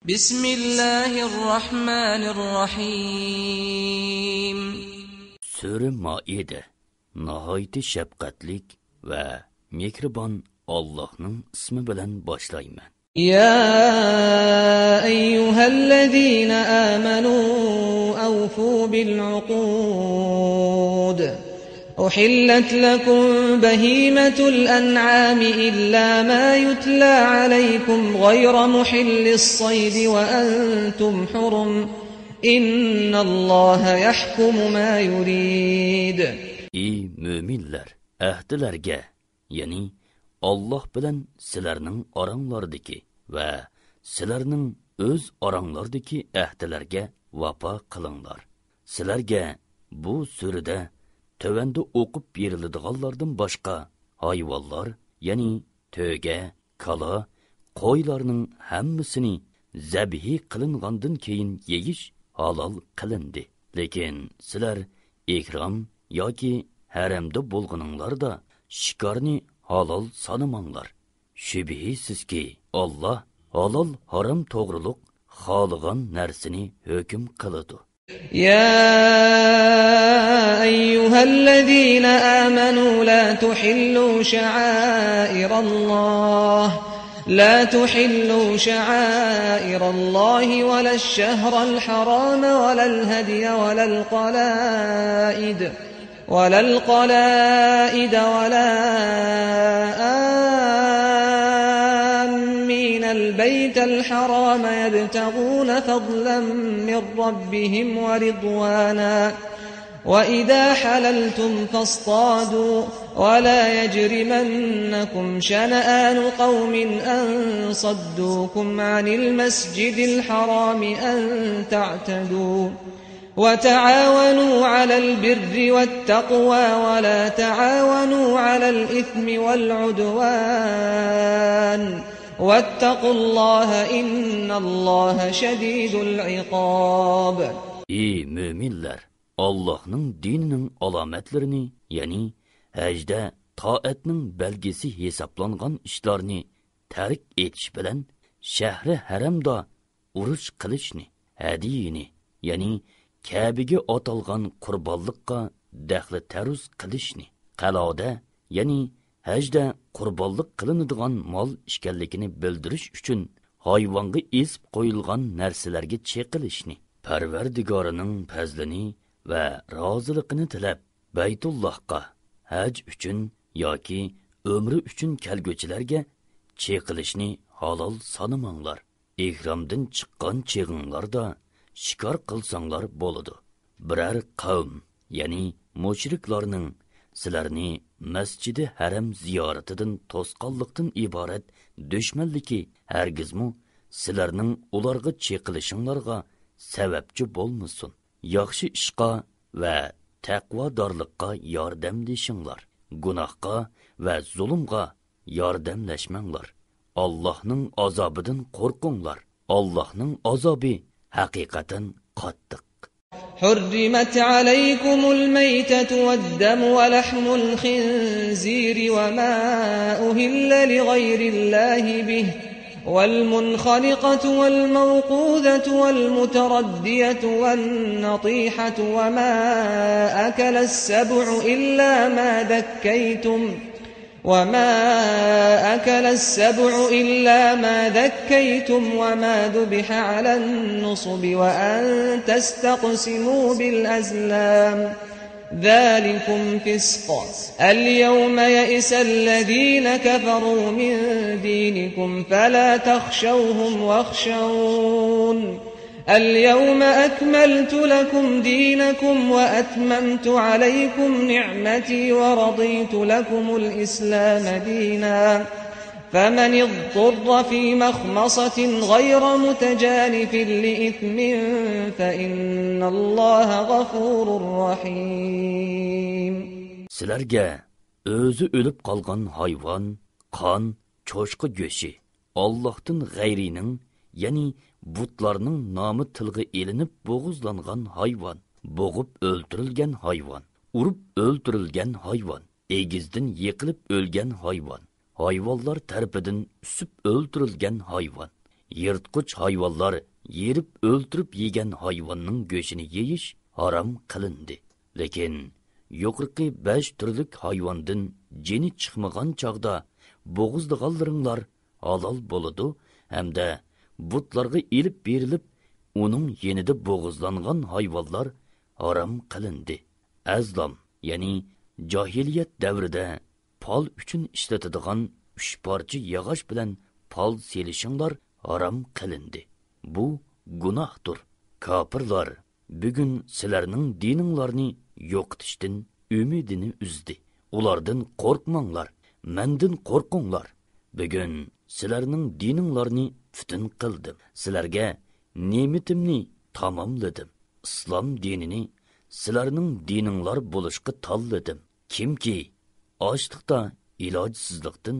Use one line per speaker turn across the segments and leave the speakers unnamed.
Bismillahirrahmanirrahim.
Sura Maide, nahayeti şefqatlik ve mehribon Allah'ның ismi bilan boshlayman.
Ya eyyuhellezina amanu awfu bil'uqud. أحلت لكم بهيمة الأنعام إلا ما يتلى عليكم غير محل الصيد وأنتم حرم إن الله يحكم ما يريد.
Ey müminler, ahdilerge, yani Allah bilen sizlerning oranglardaki ve sizlerning öz oranglardaki ahdilerge vapa qilinglar. Sizlerge bu surada tövende okup beriladiganlardan başka hayvanlar, yani töge, kala, qo'ylarning hammasini zabihi qilingandan keyin yeyish halal qilindi. Lekin sizlar ihrom yoki haramda bo'lganinglarda shikarni halal sanamanglar. Shubhisizki Allah halal haram to'g'riliq xohlagan narsani hukm qiladi.
يا أيها الذين آمنوا لا تحلوا شعائر الله ولا الشهر الحرام ولا الهدي ولا القلائد ولا آمين البيت الحرام يبتغون فضلا من ربهم ورضوانا وإذا حللتم فاصطادوا ولا يجرمنكم شنآن قوم أن صدوكم عن المسجد الحرام أن تعتدوا وتعاونوا على البر والتقوى ولا تعاونوا على الإثم والعدوان واتقوا الله إن الله شديد العقاب.
Ey müminler! Allah'ның dininin alametlerini, yani həcdə taatның belgesi hesaplanğan işlerini terk etiş bilen şəhri haramda uruş qilishni, hadiyini, yani Kabe'ge atalgan kurbanlıkka daxli taruz qilishni, qalada, yani həcdə kurbanlık kılınıdığan mal işkellikini bildiriş üçün hayvanga esib qoyulgan narsalarga çeqilishni, Parvardigorning fazlini ve razılıkını tilab Baytullahqa hac üçün yoki ömrü üçün kelgüçilerge çeqilishni halal sanamanglar. İhramdan çıqqan çeğinlarda shikor qilsanglar bo'ladi. Biror qavm, ya'ni mushriklarning sizlarni masjidi haram ziyoratidan to'sqanlikdan iborat dushmanligi hargizmu sizlarning ularga cheqilishinglarga sababchi bo'lmasin. Yaxshi ishqa va taqvodorlikqa yordamlashinglar. Gunohga va zulmga yordamlashmanglar. Allohning azobidan qo'rqinglar. Allohning azobi haqiqatan qattiq.
حرمت عليكم الميتة والدم ولحم الخنزير وما أهل لغير الله به والمنخنقة والموقوذة والمتردية والنطيحة وما أكل السبع إلا ما ذكيتم وما ذبح على النصب وأن تستقسموا بالأزلام ذلكم فسق. اليوم يئس الذين كفروا من دينكم فلا تخشوهم واخشون اليوم أكملت لكم دينكم وأتممت عليكم نعمتي ورضيت لكم الإسلام دينا فمن اضطر في مخمصة غير متجانف لإثم فإن الله غفور رحيم.
Sizlerge özü ölüp kalgan hayvan, kan, çoşku göşü, Allah'tan gayrinin, yani butlarının namı tılgı elinip boğuzlangan hayvan, boğup öldürülgen hayvan, urup öldürülgen hayvan, egizdin yıkılıp ölgen hayvan, hayvanlar tarafından üsüp öldürülgen hayvan, yirtqich hayvonlar yerib o'ltirib yegan hayvonning go'shini yeyish harom qilindi. Lekin yuqorqi 5 turlik hayvondan jini chiqmagan chog'da bo'g'izdiganlaringlar halol bo'ladi hamda butlarga ilib berilib uning yenida bo'g'izlangan hayvonlar harom qilindi. Azlam, ya'ni jahiliyat davrida pol uchun ishlatadigan 3 parcha yog'och bilan pol selishinglar harom qilindi. Bu gunohdir. Kafirlar bugun sizlarning dininglarni yo'qotishdan umidini uzdi. Ulardan qo'rqmanglar, mendan qo'rqinglar. Bugun sizlarning dininglarni futun qildim. Sizlarga ne'matimni tamomladim. Islom dinini sizlarning dininglar bo'lishga tanladim. Kimki ochliqda, ilojsizlikdan,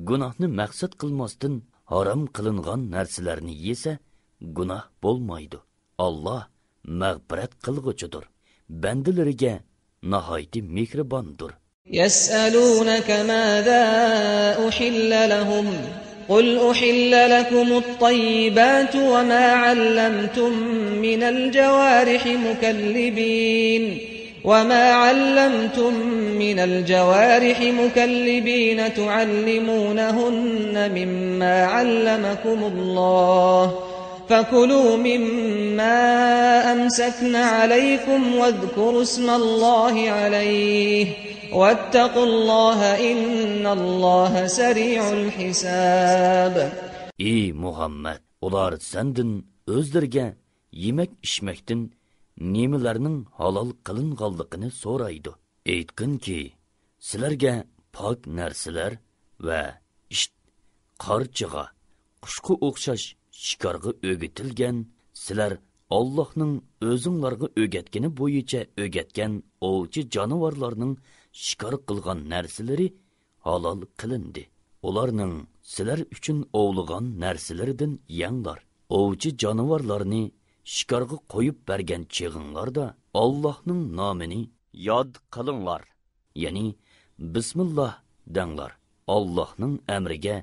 gunohni maqsad qilmasdan harom qilingan narsalarni yesa, gunoh bo'lmaydi. Alloh mag'firat qilg'uchidir. Bandalariga nihoyat mehribondir.
يسألونك ماذا أحل لهم قل أحل لكم الطيبات وما علمتم من الجوارح مكلبين تعلمونهن مما علمكم الله فكلوا مما أمسكن عليكم واذكروا اسم الله عليه واتقوا الله إن الله سريع الحساب.
Ey Muhammed, ular senden özlerge yemek içmekten nemelerinin halal kılınganlıkını soraydı. Eytkin ki, sizlerge pak nerseler ve qarchiga, quşku o'xshash shikarga o'gitilgan, sizlar Allohning o'zinglarga o'gatgani bo'yicha o'gatgan ovchi jonivorlarning shikar qilgan narsalari halol qilindi. Ularning sizlar uchun ovlagan narsalaridan yanglar. Ovchi jonivorlarni shikarga qo'yib bergan chig'inglarda Allohning nomini yod qilinglar. Ya'ni bismillah danglar. Allohning amriga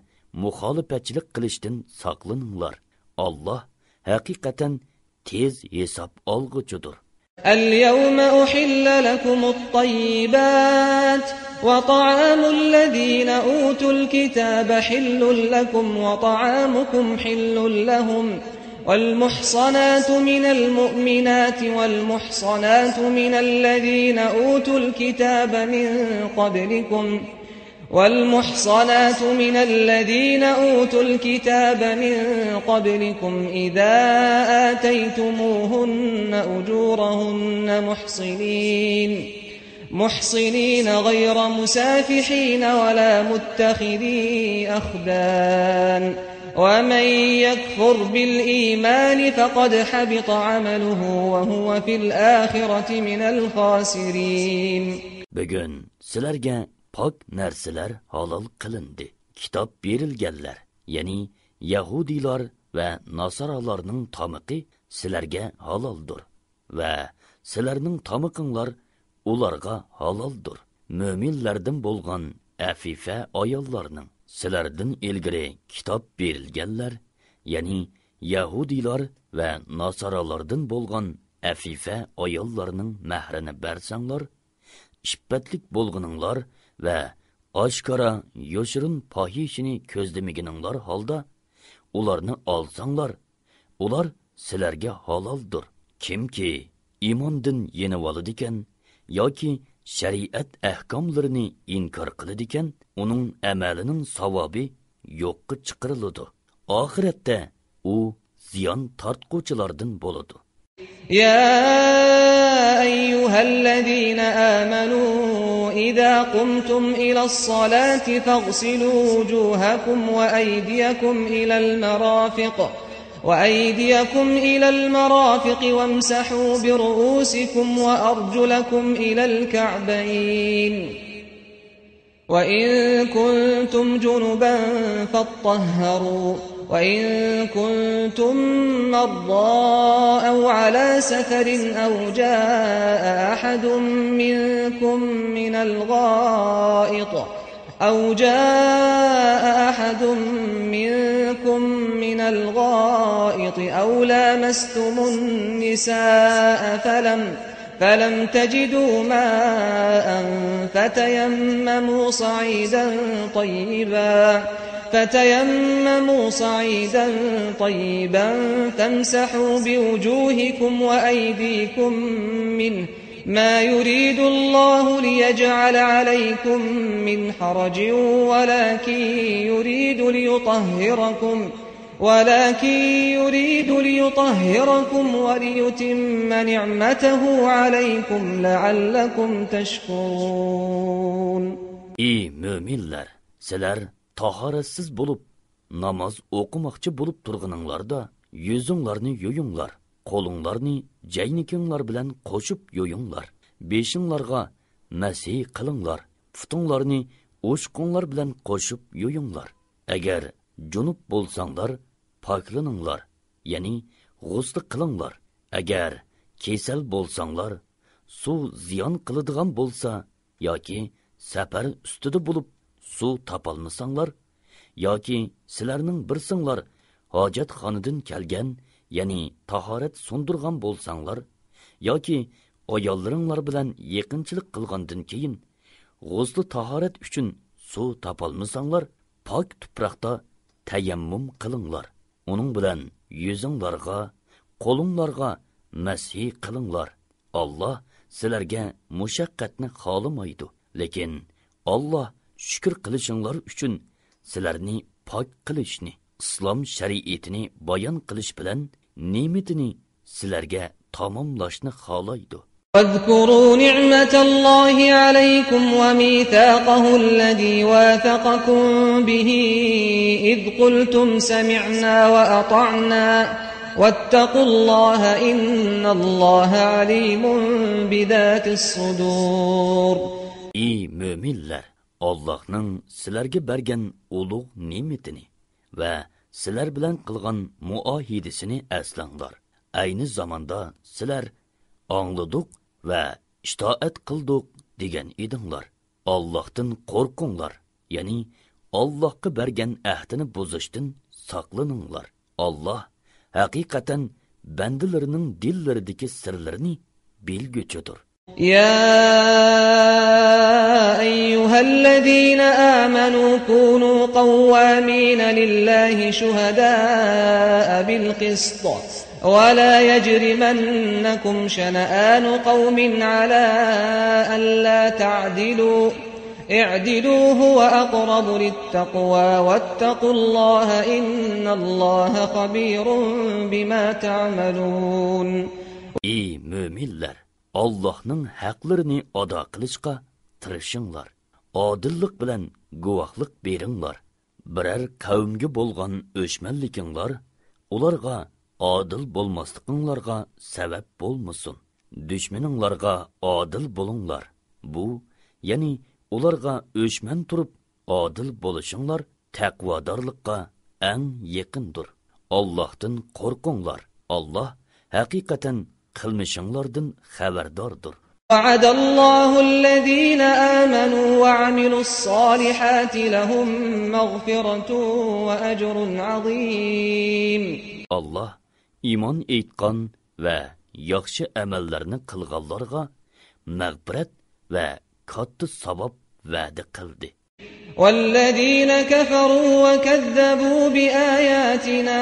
muxolifatchilik qilishdan saqlaninglar. Allah haqiqatan tez hesab olguchidir.
اليوم أحل لكم الطيبات وطعام الذين أوتوا الكتاب حل لكم وطعامكم حل لهم والمحصنات من المؤمنات والمحصنات من الذين أوتوا الكتاب من قبلكم إذا آتيتموهن أجورهن محصنين غير مسافحين ولا متخذي أخدان ومن يكفر بالإيمان فقد حبط عمله وهو في الآخرة من الخاسرين.
Bugün sizlarga pak narsalar halol qilindi. Kitob berilganlar, ya'ni Yahudilar va Nasaralarning tomiqi sizlarga haloldir va sizlarning tomiqinglar ularga haloldir. Mo'minlardan bo'lgan afifa ayollarning sizlardan ilgari kitob berilganlar, ya'ni Yahudilar va Nasaralardan bo'lgan afifa ayollarning mahrini bersanglar, işbetlik bo'lguninglar ve aşkara yoşurun pahişini közlemigininglar halda ularni alsanglar, ular sizlarga halaldir. Kimki imondan yenib oladigan yoki shariat ahkomlarini inkor qiladigan, uning amalining savobi yo'qqa chiqariladi. Oxiratda u ziyon tortquchilardan bo'ladi.
يا أيها الذين آمنوا إذا قمتم إلى الصلاة فاغسلوا وجوهكم وأيديكم إلى المرافق وامسحوا برؤوسكم وأرجلكم إلى الكعبين وإن كنتم جنبا فاطهروا وإن كنتم مرضى أو على سفر أو جاء أحد منكم من الغائط أو لامستم النساء فلم تجدوا ماء فتيمموا صعيدا طيبا فامسحوا بوجوهكم وأيديكم منه ما يريد الله ليجعل عليكم من حرج ولكن يريد ليطهركم وليتم نعمته عليكم لعلكم تشكرون.
Ey müminler, sizler tahoratsiz bo'lib namoz o'qimoqchi bo'lib turganinglarda yuzinglarni yuyinglar, qo'linglarni jaynikinglar bilan qo'shib yuyinglar, beshinglarga masih qilinglar, putinglarni o'shqinglar bilan qo'shib yuyinglar. Agar junub bo'lsanglar, poklaninglar, ya'ni g'usl qilinglar. Agar kasal bo'lsanglar, suv ziyon qiladigan bo'lsa yoki safar ustida bo'lib suv topolmasanglar yoki sizlarning birsinglar hojatxonadan kelgan, ya'ni tahorat sundirgan bo'lsanglar yoki ayollaringlar bilan yaqinchilik qilgandan keyin g'usl tahorat uchun suv topolmasanglar, pok tuproqda tayammum qilinglar. Uning bilan yuzinglarga, qo'linglarga masih qilinglar. Allah sizlarga mushaqqatni xohlamaydi, lekin Allah shukr qilishinglar uchun sizlarni pok qilishni, islom shariatini bayon qilish bilan ne'matini sizlarga tamomlashni xohlaydi.
واذكروا نعمة الله عليكم وميثاقه الذي واثقكم به إذ قلتم سمعنا وأطعنا واتقوا الله إن الله عليم بذات الصدور.
Ey müminler! Allah'ның sizlarga bergan ulug' ne'matini va sizlar bilan qilgan muahidasini eslanglar. Ayni zamonda sizlar angladik va itoat qildik degan edinglar. Allohdan qo'rqinglar, ya'ni Allohga bergan ahdini buzishdan saqlaninglar. Alloh haqiqatan bandalarining dillaridagi sirlarini bilguchidir.
يا أيها الذين آمنوا كونوا قوامين لله شهداء بالقسط ولا يجرمنكم شنآن قوم على ألا تعدلوا اعدلوا هو أقرب للتقوى واتقوا الله إن الله خبير بما تعملون.
Ey müminler! Allah'ның haqlarini ado qilishga tirishinglar. Odillik bilan guvohlik beringlar. Biror qavmga bo'lgan o'shmanlikinglar ularga adil bo'lmasliginglarga sabab bo'lmasin. Dushmaninglarga adil bo'linglar. Bu, ya'ni ularga o'shman turib adil bo'lishinglar taqvodorlikqa eng yaqindir. Allohdan qo'rqinglar. Alloh haqiqatan qilmishinglardan xabardordir.
وعد الله الذين آمنوا وعملوا الصالحات لهم مغفرة وأجر عظيم.
Allah iymon etgan va yaxshi amallarni qilganlarga mag'firat va katta savob va'da qildi.
والذين كفروا وكذبوا بآياتنا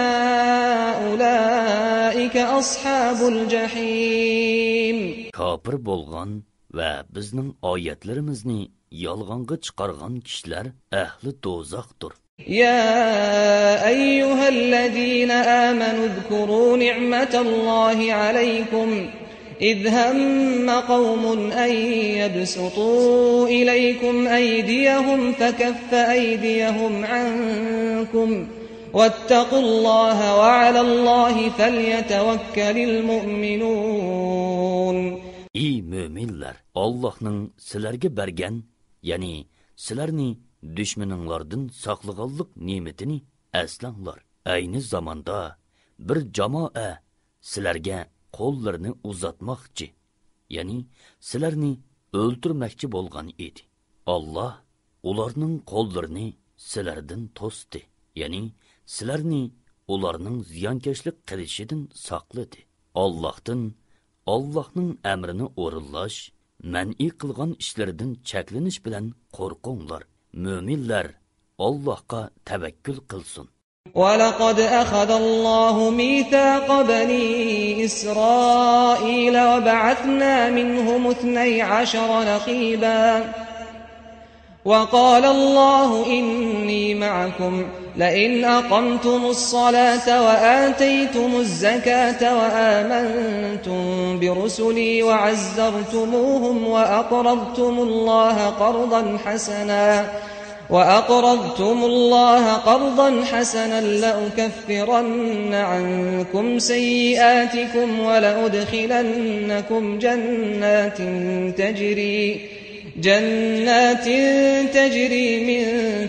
أولئك أصحاب الجحيم.
Kafir bo'lgan va bizning oyatlarimizni yolg'onga chiqargan kishilar ahli do'zaxdir.
يا أيها الذين آمنوا اذكروا نعمة الله عليكم إذ هم قوم أن يبسطوا إليكم أيديهم فكف أيديهم عنكم واتقوا الله وعلى الله فليتوكل المؤمنون.
Ey müminler! Allah'ның sizlarga bergan, ya'ni sizlarni düşmaninglardan saqlaganlik ne'matini eslanglar. Ayni zamonda bir jamoa sizlarga qo'llarini uzatmoqchi, ya'ni sizlarni o'ltirmoqchi bo'lgan edi. Allah ularning qo'llarini sizlardan to'sdi, ya'ni sizlarni ularning ziyonkashlik qilishidan saqladi. Allohning amrini o'rinlash, man'i qilgan ishlaridan cheklanish bilan qo'rqinglar. Mo'minlar Allohga tavakkul qilsin.
وَلَقَدْ أَخَذَ اللَّهُ مِيثَاقَ بَنِي إِسْرَائِيلَ وَبَعَثْنَا مِنْهُمُ 12 نَقِيبًا وَقَالَ اللَّهُ إِنِّي مَعَكُمْ لَئِنْ أَقَمْتُمُ الصَّلَاةَ وَآتَيْتُمُ الزَّكَاةَ وَآمَنْتُمْ بِرُسُلِي وَعَزَّرْتُمُوهُمْ وَأَقْرَضْتُمُ اللَّهَ قَرْضًا حَسَنًا لَأُكَفِّرَنَّ عَنكُمْ سَيِّئَاتِكُمْ وَلَأُدْخِلَنَّكُمْ جَنَّاتٍ تَجْرِي مِنْ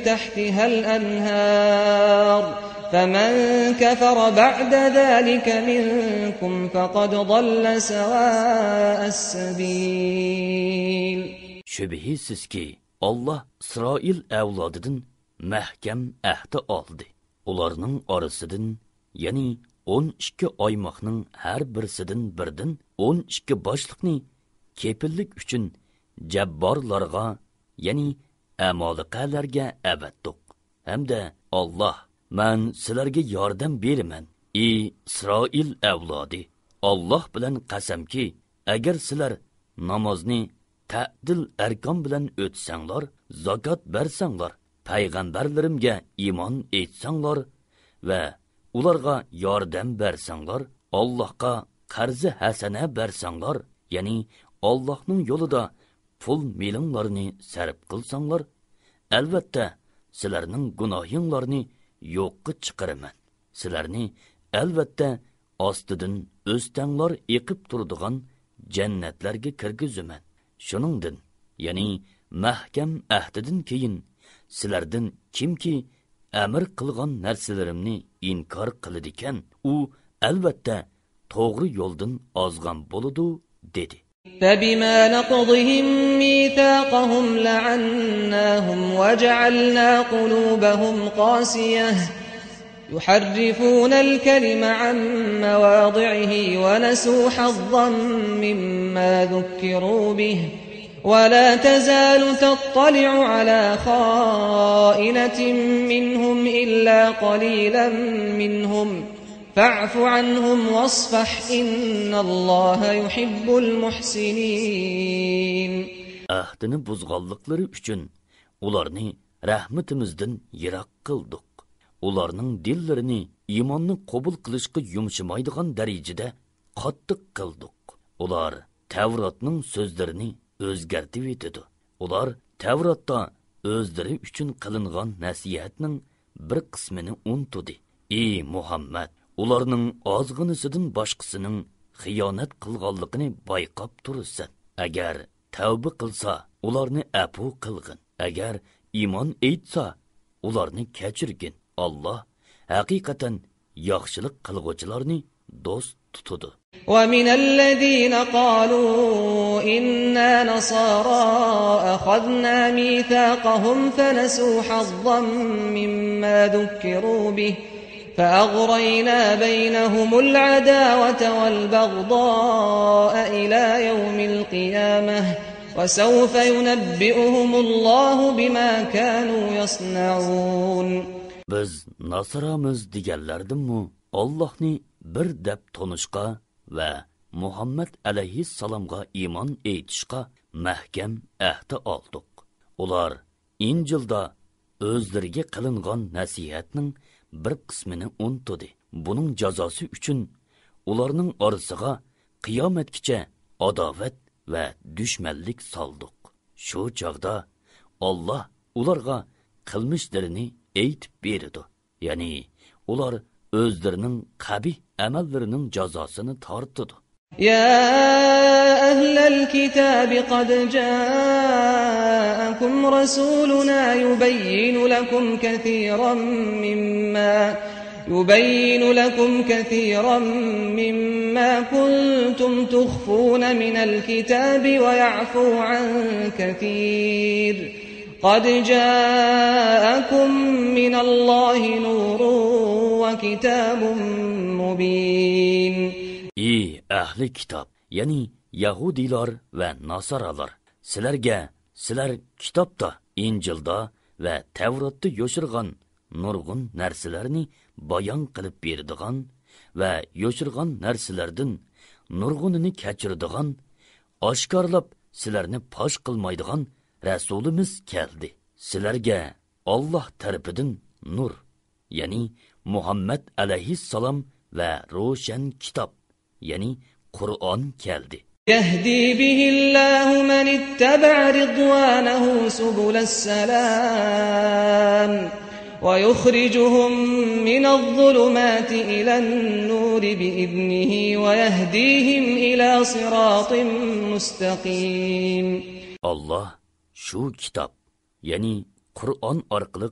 تَحْتِهَا الْأَنْهَارُ فَمَنْ كَفَرَ بَعْدَ ذَلِكَ مِنْكُمْ فَقَدْ ضَلَّ سَوَاءَ السَّبِيلِ.
Şübihisiz ki Allah İsrail avlodidan mahkam ahdi oldi. Ularning orasidan, ya'ni 12 oymoqning har birsidan birdan 12 boshliqni kepillik uchun jabborlarga, ya'ni amoliqalarga avatdiq. Hamda Allah, "Men sizlarga yordam beraman, ey İsroil avlodi. Allah bilan qasamki, agar sizlar namozni ta'dil arkon bilan o'tsanglar, zakot bersanglar, payg'ambarlarimga iymon etsanglar va ularga yordam bersanglar, Allohga qarzi hasana bersanglar, ya'ni Allohning yo'lida pul milinglarni sarf qilsanglar, albatta sizlarning gunohinglarni yo'qqa chiqaraman. Sizlarni albatta ostidan o'stanglar eqib turadigan jannatlarga kirgizaman. Shuningdin, ya'ni mahkam ahdidan keyin sizlardan kimki amr qilgan narsalarimni inkor qiladigan, u albatta to'g'ri yo'ldan ozgan bo'ladi" dedi.
فَبِمَا نَقْضِهِمْ مِيثَاقَهُمْ لَعَنَّاهُمْ وَجَعَلْنَا قُلُوبَهُمْ قَاسِيَةً يُحَرِّفُونَ الْكَلِمَ عَن مَّوَاضِعِهِ وَنَسُوا حَظًّا مِّمَّا ذُكِّرُوا بِهِ وَلَا تَزَالُ تَطَّلِعُ عَلَى خَائِنَةٍ مِّنْهُمْ إِلَّا قَلِيلًا مِّنْهُمْ فَاعْفُ عَنْهُمْ وَاصْفَحْ إِنَّ اللَّهَ يُحِبُّ الْمُحْسِنِينَ.
Ahdini buzganlıkları üçün ularni rahmetimizden yirak kıldık. Ularning dillarini iymonni qabul qilishga yumshamaydigan darajada qattiq qildik. Ular Tavrotning so'zlarini o'zgartib etdi. Ular Tavrotda o'zlari uchun qilingan nasihatning bir qismini unutdi. Ey Muhammad, ularning ozg'inisidan boshqasining xiyonat qilganligini bayqab tursan. Agar tavba qilsa, ularni afu qilgin. Agar iymon etsa, ularni kechirgin. Allah haqiqatan yaxshilik qilguvchilarni do'st tutadi.
وَمِنَ الَّذِينَ قَالُوا إِنَّا نَصَارَى أَخَذْنَا مِيثَاقَهُمْ فَنَسُوا حَظًّا مِّمَّا ذُكِّرُوا بِهِ فَأَغْرَيْنَا بَيْنَهُمُ الْعَدَاوَةَ وَالْبَغْضَاءَ إِلَى يَوْمِ الْقِيَامَةِ وَسَوْفَ يُنَبِّئُهُمُ اللَّهُ بِمَا كَانُوا يَصْنَعُونَ.
Biz Nasramiz deganlardanmi Allohni bir deb tonishqa va Muhammad alayhissalomga iymon etishqa mahkam ahdi oldik. Ular Injilda o'zlariga qilingan nasihatning bir qismini unutdi. Buning jazosi uchun ularning orasiga qiyomatgacha adovat va dushmanlik soldik. Shu chaqda Alloh ularga qilmishlarini aytib berdi. Ya'ni ular o'zlarining qabih amallarining jazosini tortdi.
يا أهل الكتاب قد جاءكم رسولنا يبين لكم كثيرا مما كنتم تخفون من الكتاب ويعفو عن كثير قد جاءكم من الله نور وكتاب مبين.
Ey ahli kitob, ya'ni Yahudilar va Nasaralar, sizlar kitobda, Injilda va Tavrotda yoshirgan nurg'un narsalarni bayon qilib beradigan va yoshirgan narsalardan nurg'unini kechiradigan, oshkorlab sizlarni fosh qilmaydigan rasulimiz keldi. Sizlarga Alloh tarafidan nur, ya'ni Muhammad alayhissalom va ro'shan kitob, ya'ni Qur'on keldi.
يهدي به الله من اتبع رضوانه سبل السلام ويخرجهم من الظلمات إلى النور بإذنه ويهديهم إلى صراط مستقيم. Allah
shu kitob, ya'ni Qur'on orqali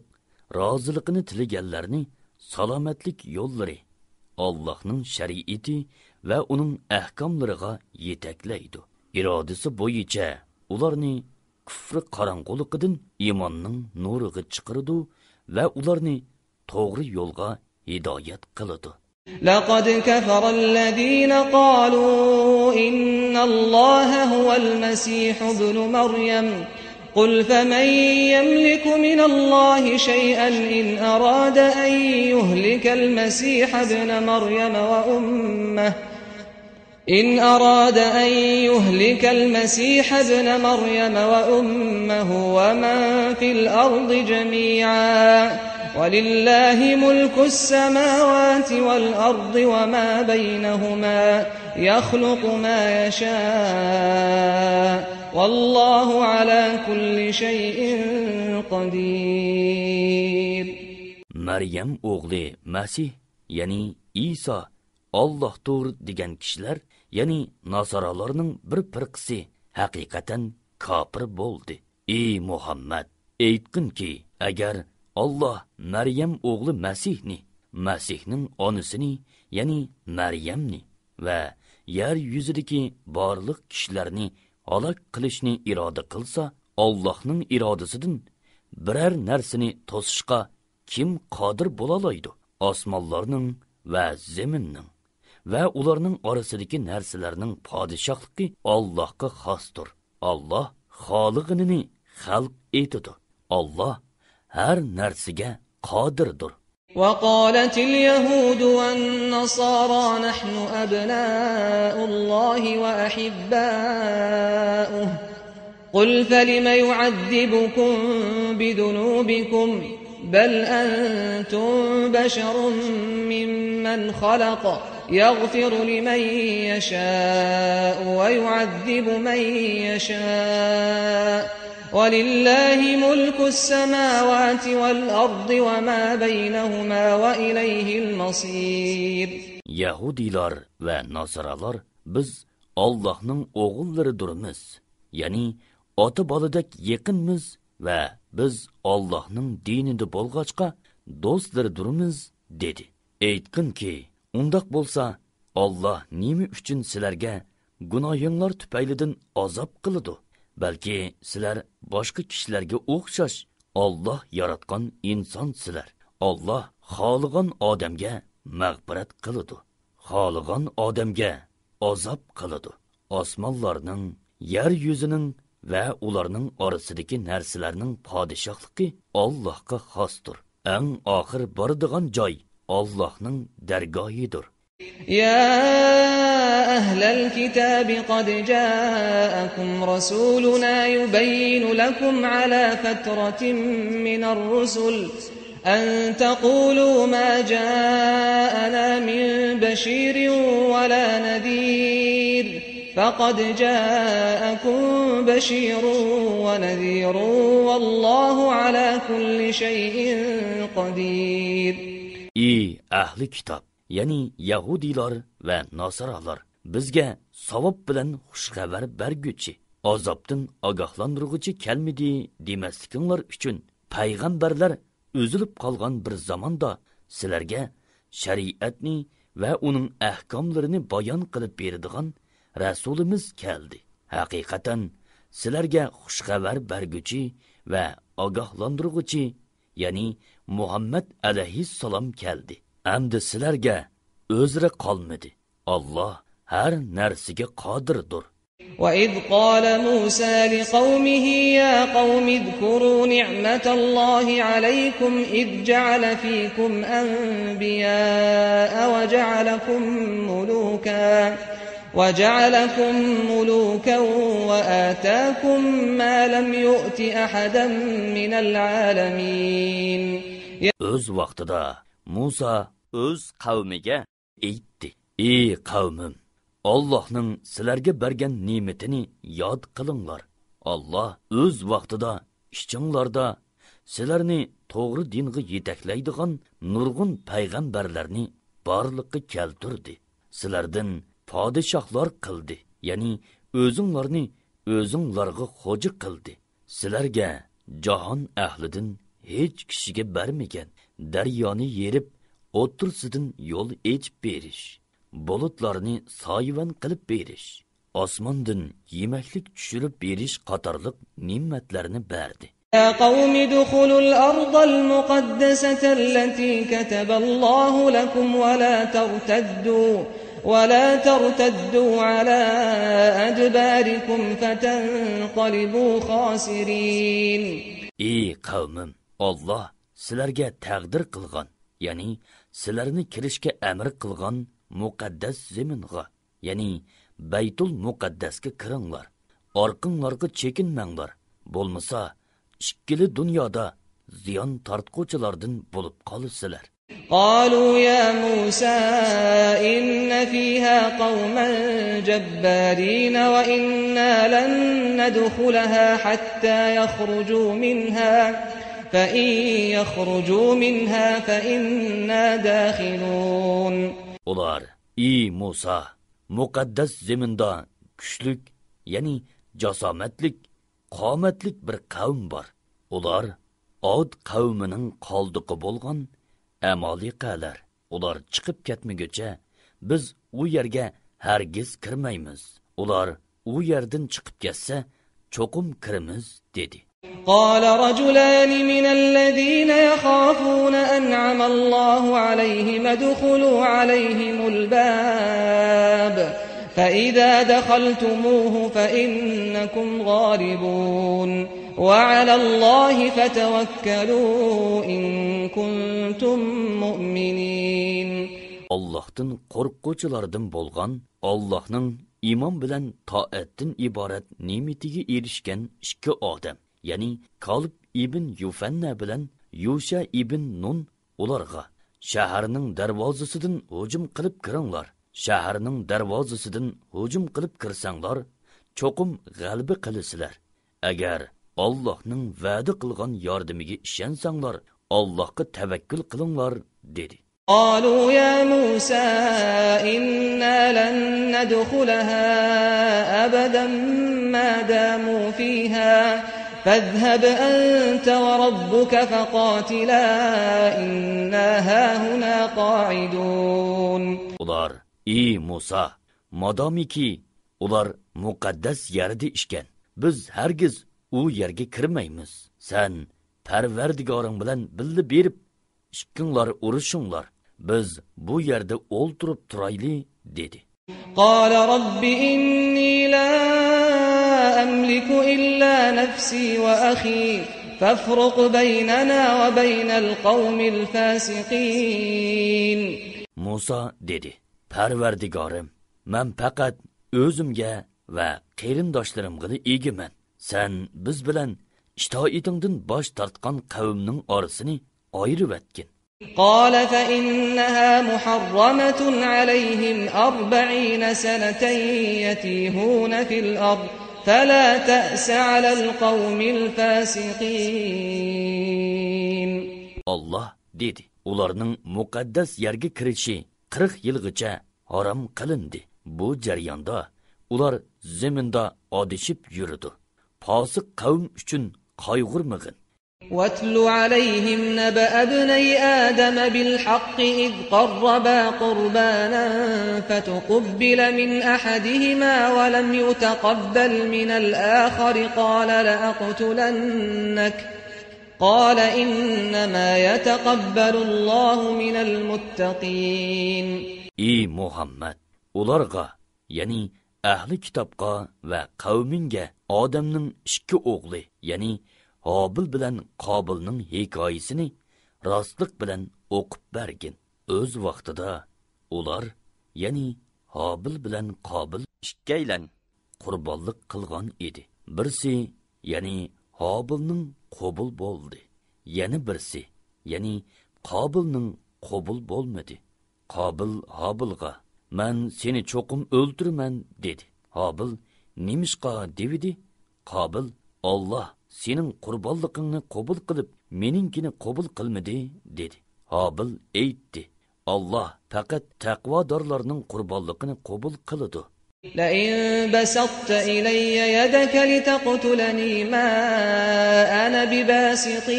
roziligini tilaganlarni salomatlik yo'llari, Allohning shariati va uning ahkomlariga yetaklaydi. Irodasi bo'yicha ularni kufr qorong'uligidan iymonning nuriga chiqaradi va ularni to'g'ri yo'lga hidoyat qiladi.
لقد كفر الذين قالوا إن الله هو المسيح ابن مريم قل فمن يملك من الله شيئا إن أراد أن يهلك المسيح ابن مريم وأمه ومن في الأرض جميعا ولله ملك السماوات والأرض وما بينهما يخلق ما يشاء والله على كل شيء قدير.
Maryam o'g'li Masih, ya'ni Isa Allohdir degan kishilar, ya'ni Nasaralarning bir firqasi haqiqatan kofir bo'ldi. Ey Muhammad, aytqinki, agar Allah Maryam o'g'li Masihning onasini, ya'ni Maryamni va yer yuzidagi barliq kishilarni halok qilishni iroda qilsa, Allohning irodasidan biror narsani to'sishga kim qodir bo'lalaydi? Osmonlarning va zaminning va ularning orasidagi narsalarning podshohligi Allohga xosdir. Alloh xoliqini xalq etadi. Alloh har narsaga qodirdir.
وقالت اليهود والنصارى نحن أبناء الله وأحباؤه قل فلم يعذبكم بذنوبكم بل أنتم بشر ممن خلق يغفر لمن يشاء ويعذب من يشاء ولله ملك السماوات والأرض وما بينهما وإليه المصير.
Yahudilar ve Nasaralar biz Allah'ның oğullarıdırmız. Yani ota balıdak yakınmız ve biz Allah'ның dininde bolgaçka dostlarıdırmız dedi. Aytqin ki, undaq bolsa Allah nimi üçün sizlarga gunohinglar tüpaylidan azap qılıdı. Belki sizlar boshqa kishilarga o'xshash Alloh yaratgan insonsizlar. Alloh xohlagan odamga mag'firat qiladi, xohlagan odamga azob qiladi. Osmonlarning, yer yuzining va ularning orasidagi narsalarning podshohligi Allohga xosdir. Eng oxir boradigan joy Allohning dargohidir.
يا أهل الكتاب قد جاءكم رسولنا يبين لكم على فترة من الرسل أن تقولوا ما جاءنا من بشير ولا نذير فقد جاءكم بشير ونذير والله على كل شيء قدير.
Ey ahli kitob, ya'ni Yahudilar va Nasaralar, bizga savob bilan xushxabar berguchi, azobdan ogohlantiruvchi kelmidi demaslikinglar uchun payg'ambarlar o'zilib qolgan bir zamonda sizlarga shariatni va uning ahkomlarini bayon qilib beradigan rasulimiz keldi. Haqiqatan sizlarga xushxabar berguchi va ogohlantiruvchi, ya'ni Muhammad alayhissalom keldi. Endi sizlarga o'zra qolmadi. Alloh har narsaga qodirdir.
وَإِذْ قَالَ مُوسَى لِقَوْمِهِ يَا قَوْمِ اذْكُرُوا نِعْمَةَ اللَّهِ عَلَيْكُمْ إِذْ جَعَلَ فِيكُمْ أَنْبِيَاءَ وَجَعَلَكُمْ مُلُوكًا وَآتَاكُمْ مَا لَمْ يُؤْتِ أَحَدًا مِنَ الْعَالَمِينَ.
Öz vaqtida Musa öz qavmiga aytdi: "Ey qavmim, Allohning sizlarga bergan ne'matini yod qilinglar. Alloh o'z vaqtida ishinglarda sizlarni to'g'ri dinga yetaklaydigan nurg'un payg'ambarlarni borliqqa keltirdi. Sizlardan podshohlar qildi, ya'ni o'zinglarga xo'ja qildi. Sizlarga jahon ahlidan hech kishiga bermagan daryoni yerib, o'tirsidan yo'l echib berish, bulutlarni soyvan qilib berish, osmondan yemaklik tushirib berish qatorliq ne'matlarni berdi.
يا قوم ادخلوا الأرض المقدسة التي كتب الله لكم ولا ترتدوا على أدباركم فتنقلبوا خاسرين.
Ey qavmim, Alloh sizlarga taqdir qilgan, ya'ni sizlarni kirishga amr qilgan muqaddas zaminga, ya'ni Baytul Muqaddasga kiringlar. Orqinglarga chekinmanglar. Bo'lmasa, ikkili dunyoda ziyon tortquchilardan bo'lib qolasizlar.
قالوا يا موسى إن فيها قوما جبارين وإنا لن ندخلها حتى يخرجوا منها فإن يخرجوا منها فإنا داخلون.
Ular: "Ey Musa, muqaddas zaminda kuchlik, ya'ni jasomatlik, qomatlik bir qavm bor. Ular Od qavmining qoldiqi bo'lgan Amaliqalar. Ular chiqib ketmaguncha biz u yerga hargiz kirmaymiz. Ular u yerdan chiqib ketsa, cho'qim kiramiz" dedi.
قال رجلان من الذين يخافون أنعم الله عليهم ادخلوا عليهم الباب فإذا دخلتموه فإنكم غالبون وعلى الله فتوكلوا إن كنتم مؤمنين.
Allah'tan qorqquchilardan bo'lgan, Allah'ning iymon bilan toatdan iborat ne'matiga erishgan ikki odam, ya'ni Kalb ibn Yufanna bilan Yusha ibn Nun ularga: "Shaharning darvozasidan hujum qilib kiringlar. Shaharning darvozasidan hujum qilib kirsanglar, cho'qim g'alaba qilasizlar. Agar Allohning va'da qilgan yordamiga ishonsanglar, Allohga tavakkul qilinglar" dedi.
قالوا يا موسى إنا لن ندخلها أبدا ما داموا فيها فاذهب أنت وربك فقاتلا إنا هاهنا قاعدون.
Ular: "Ey Musa, modomiki ular muqaddas yerda ishgan, biz hargiz u yerga kirmaymiz. Sen Parvardigoring bilan birga berib ikkinglar urushinglar. Biz bu yerda o'ltirib turayli" dedi.
قال رب إني لا أملك إلا نفسي وأخي فافرق بيننا وبين القوم الفاسقين.
Musa dedi: "Parvardigorim, men faqat o'zimga va qarindoshlarimga egiman. Sen biz bilan itoatingdan bosh tortgan qavmning orasini ayirib etgin."
قال فإنها محرمة عليهم 40 سنة يتيهون في الأرض فلا تأس على القوم الفاسقين. Allah dedi: "Ularning muqaddas yerga kirishi 40 yilgacha harom qilindi. Bu jarayonda ular zaminda odishib yurdi. Fosiq qavm uchun qayg'urmag'in." واتل عليهم نبأ ابني آدم بالحق إذ قربا قربانا فتقبل من أحدهما ولم يتقبل من الآخر قال إنما يتقبل الله من المتقين.
Ey Muhammad, ularga, yani ahli kitobga va qavminga odamning ikki o'g'li, ya'ni Hobil bilan Qobilning hikoyasini rostlik bilan o'qib bergin. O'z vaqtida ular, ya'ni Hobil bilan Qobil ikkaylan qurbonlik qilgan edi. Birsi, ya'ni Hobilning qabul bo'ldi. Yana birsi, ya'ni Qobilning qabul bo'lmadi. Qobil Hobilga, "Men seni cho'qim o'ltiraman" dedi. Hobil, "Nimishqa?" dedi. Qobil, "Alloh sening qurbonligingni qabul qilib, meninkini qabul qilmadi" dedi. Hobil aytdi, "Alloh faqat taqvodorlarning qurbonligini qabul qiladi."
لئن بسطت إلي يدك لتقتلني ما أنا بباسط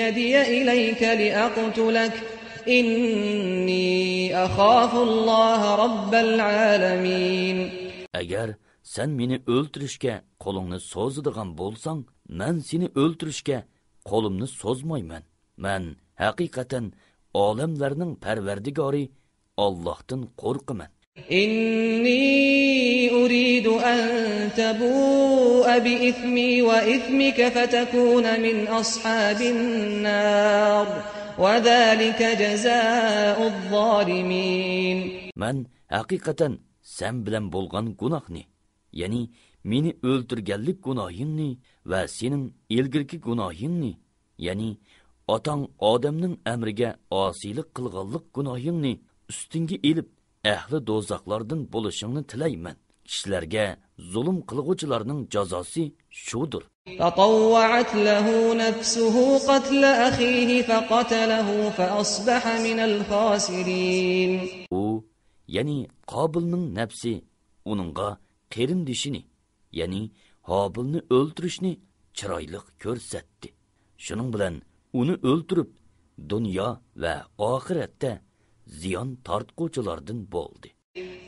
يدي إليك لأقتلك إني أخاف الله رب العالمين.
Agar sen meni o'ltirishga qo'lingni so'zadigan bo'lsang, men seni o'ltirishga qo'limni so'zmayman. Men haqiqatan olamlarning parvardigori Allohdan qo'rqaman.
إني أريد أن تبوء بإثمي وإثمك فتكون من أصحاب النار وذلك جزاء الظالمين. من
حقيقة sen bilan bo'lgan gunohni, ya'ni meni o'ltirganlik gunohingni va sening ilgirki gunohingni, ya'ni otang odamning amriga osiylik qilganlik gunohingni ustingga elib ahli do'zaxlardan bo'lishingni tilayman. Kishilarga zulm qilguvchilarning jazosi shudir.
فطوعت له نفسه قتل أخيه فقتله فأصبح من الخاسرين.
U, ya'ni Qobilning nafsi uningga qarindishini, ya'ni Hobilni o'ltirishni chiroyli ko'rsatdi. Shuning bilan uni o'ltirib, dunyo va oxiratda ziyon tortquchilardan bo'ldi.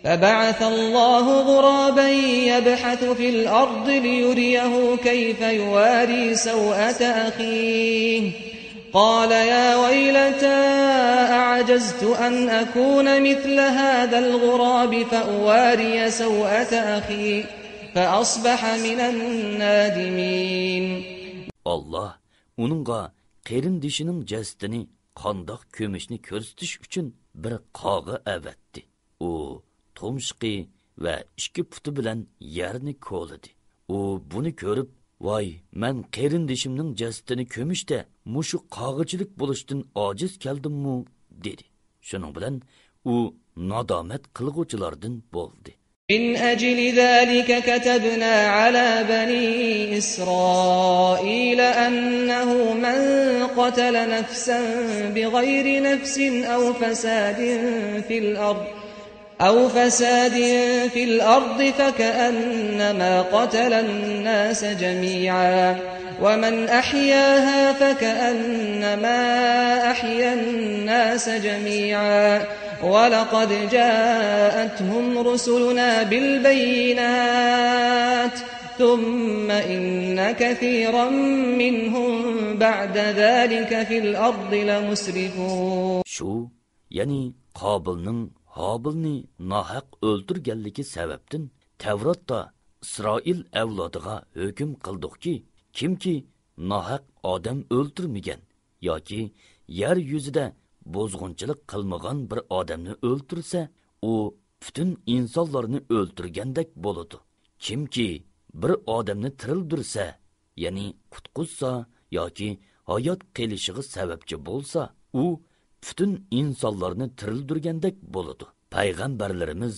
فبعث الله غرابا يبحث في الأرض ليريه كيف يواري سوءة أخيه قال يا ويلتى أعجزت أن أكون مثل هذا الغراب فأواري سوءة أخي فأصبح من النادمين.
Allah onunğa qarindishining jasadini qandoq ko'mishni ko'rsatish uchun bir qog'i avatdi. U tumshqi va ikki puti bilan yerni ko'ladi. U buni ko'rib, "Voy, men qarindishimning jasadini ko'mishda mushu qog'ichilik bo'lishdan ojiz keldim-mu?" dedi. Shuning bilan u nadomat qilguvchilardan bo'ldi.
من أجل ذلك كتبنا على بني إسرائيل أنه من قتل نفسا بغير نفس أو فساد في الأرض فكأنما قتل الناس جميعا ومن أحياها فكأنما أحيا الناس جميعا ولقد جاءتهم رسلنا بالبينات ثم إن كثيرا منهم بعد ذلك في الأرض لمسرفون.
Şu, yani Qobilning Hobilni nahaq o'ltirganligi sababdan Tavratda Isroil avlodiga hukm qildikki, kimki nahaq odam o'ltirmagan yoki yer yuzida bozg'unchilik qilmagan bir odamni o'ltirsa, u butun insonlarni o'ltirgandek bo'ladi. Kimki bir odamni tirildirsa, ya'ni qutquzsa yoki hayot qilishiga sababchi bo'lsa, u butun insonlarni tirildirgandek bo'ladi. Payg'ambarlarimiz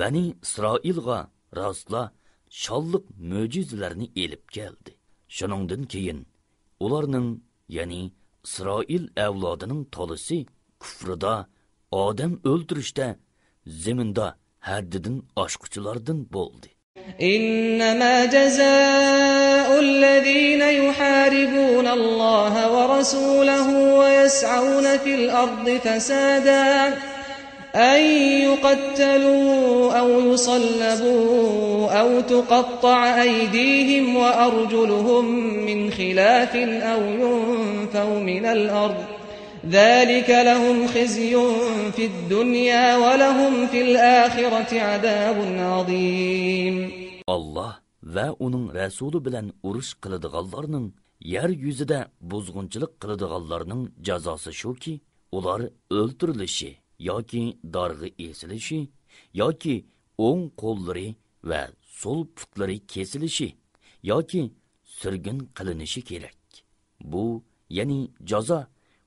Bani Isroilga rostla sholliq mo'jizalarni elib keldi. Shuningdan keyin ularning, ya'ni İsroil avlodining tolisi kufrida, odam o'ltirishda, zaminda haddidan oshquchilardan bo'ldi.
إنما جزاء الذين يحاربون الله ورسوله ويسعون في الأرض فسادا أن يقتلوا أو يصلبوا أو تقطع أيديهم وأرجلهم من خلاف أو ينفوا من الأرض ذلك لهم خزي في الدنيا ولهم في الآخرة عذاب عظيم.
Allah ve onun Resulü bilen uruş kılıdığallarının, yeryüzüde bozgunçılık kılıdığallarının cezası şu ki, ular öldürülüşü, yoki dargı esilişi, yoki o'ng qo'llari ve sol putlari kesilishi, yoki sürgün qilinishi kerak. Bu, ya'ni jazo,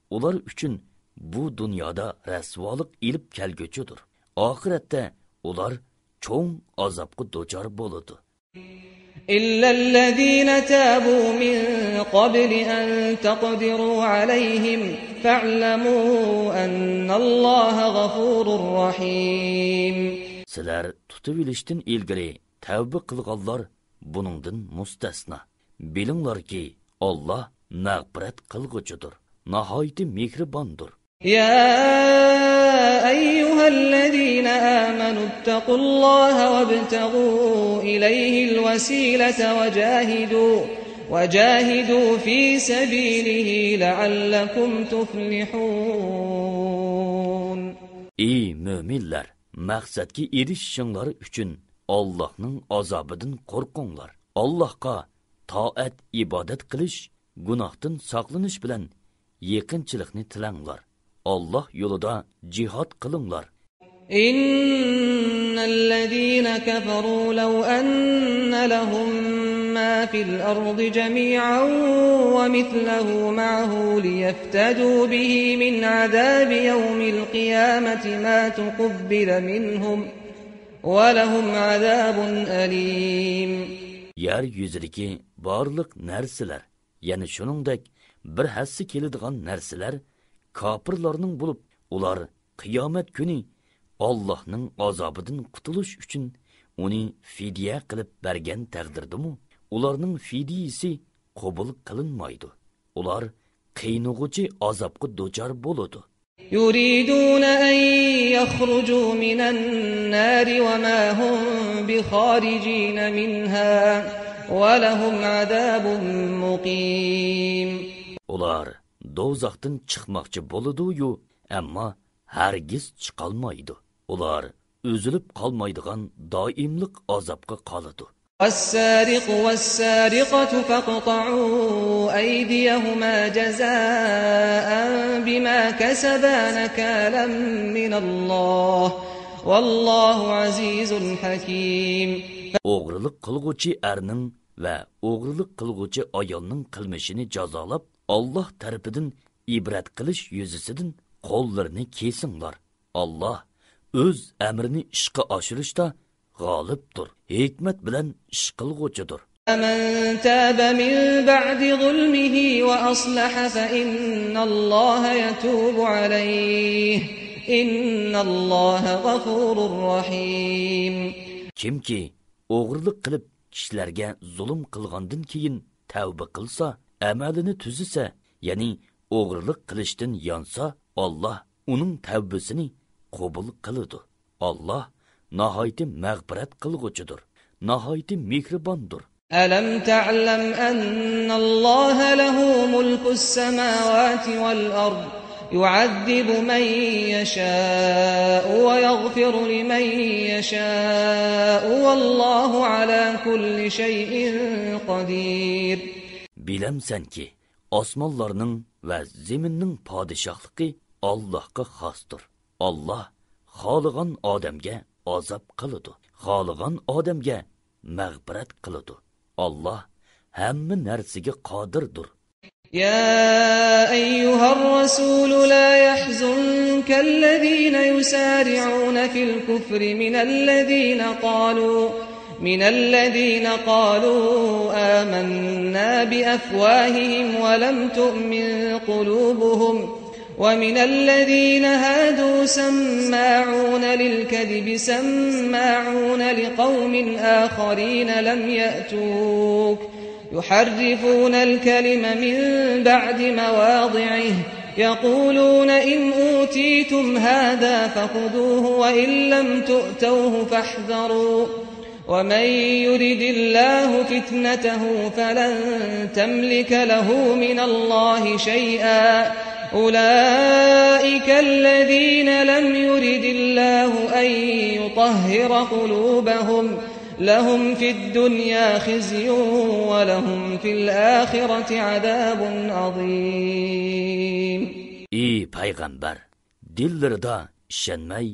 ular uchun bu dunyoda rasvolik ilib kelguchidir. Oxiratda ular cho'ng azobga duchor bo'ladi.
إلا الذين تابوا من قبل أن تقدروا عليهم فاعلموا أن الله غفور رحيم.
Sizlar tutib ilishdan ilgari tavba qilganlar buningdan mustasno. Bilinglarki, Alloh mag'firat qilguchidir, nihoyat mehribondir.
يا أيها الذين آمنوا اتقوا الله وابتغوا إليه الوسيلة وجاهدوا في سبيله لعلكم تفلحون.
Ey müminler, maqsadga erishishinglar uchun Allohning azobidan qo'rqinglar. Allohga toat ibodat qilish, gunohdan saqlanish bilan yaqinchilikni tilanglar. Allah yo'lida jihad qilinglar.
İnnellezîne keferû lev enne lehum mâ fil ardı cemî'an ve mislehu ma'hu liyeftedû bihi min azâbi yevmil kıyâmeti mâ tukubbile minhum ve lehum azâbun elîm.
Yeryüzüdeki barliq narsalar, yani shuningdek bir hassi keladigan narsalar kafirlarning bo'lib, ular qiyomat kuni Allohning azobidan qutulish uchun uni fidya qilib bergan taqdirdimi, ularning fidyasi qabul qilinmaydi. Ular qiynug'uchi azobga duchor bo'ladi.
يريدون أن يخرجوا من النار وما هم بخارجين منها ولهم عذاب مقيم.
Ular dozaqdan chiqmoqchi bo'ladi-yu, ammo hargiz chiqolmaydi. Ular o'zilib qolmaydigan doimlik azobga qoladi.
والسارق والسارقة فاقطعوا أيديهما جزاء بما كسبا نكالا من الله والله عزيز حكيم.
O'g'rilik qilguvchi erning va o'g'rilik qilguvchi ayolning qilmishini jazolab, Allah tarafidan ibrat qilish yuzasidan qo'llarini kesinglar. Allah o'z amrini ishga oshirishda g'olibdir, hikmat bilan ish qilguvchidir.
من تاب من بعد ظلمه وأصلح فإن الله يتوب عليه إن الله غفور رحيم.
Kimki o'g'rilik qilib kishilarga zulm qilgandan keyin tavba qilsa, amalini tuzisa, ya'ni o'g'rilik qilishdan yonsa, Allah uning tavbasini qabul qiladi. Allah nihoyat mag'firat qilguvchidir, nihoyat mehribondir.
ألم تعلم أن الله له ملك السماوات والأرض يعذب من يشاء ويغفر لمن يشاء والله على كل شيء قدير. Bilemsenki, osmonlarning va zaminning podshohligi Allohga xosdir. Allah xohlagan odamga azob qiladi, xohlagan odamga mag'firat qiladi. Allah hamma narsaga qodirdir. يا أيها الرسول لا يحزنك الذين يسارعون في الكفر من الذين قالوا آمنا بأفواههم ولم تؤمن قلوبهم ومن الذين هادوا سماعون للكذب سماعون لقوم آخرين لم يأتوك يحرفون الكلم من بعد مواضعه يقولون إن أوتيتم هذا فخذوه وإن لم تؤتوه فاحذروا ومن يرد الله فتنته فلن تملك له من الله شيئا أولئك الذين لم يرد الله أن يطهر قلوبهم لهم في الدنيا خزي ولهم في الآخرة عذاب عظيم.
Ey payg'ambar, dillarida ishonmay,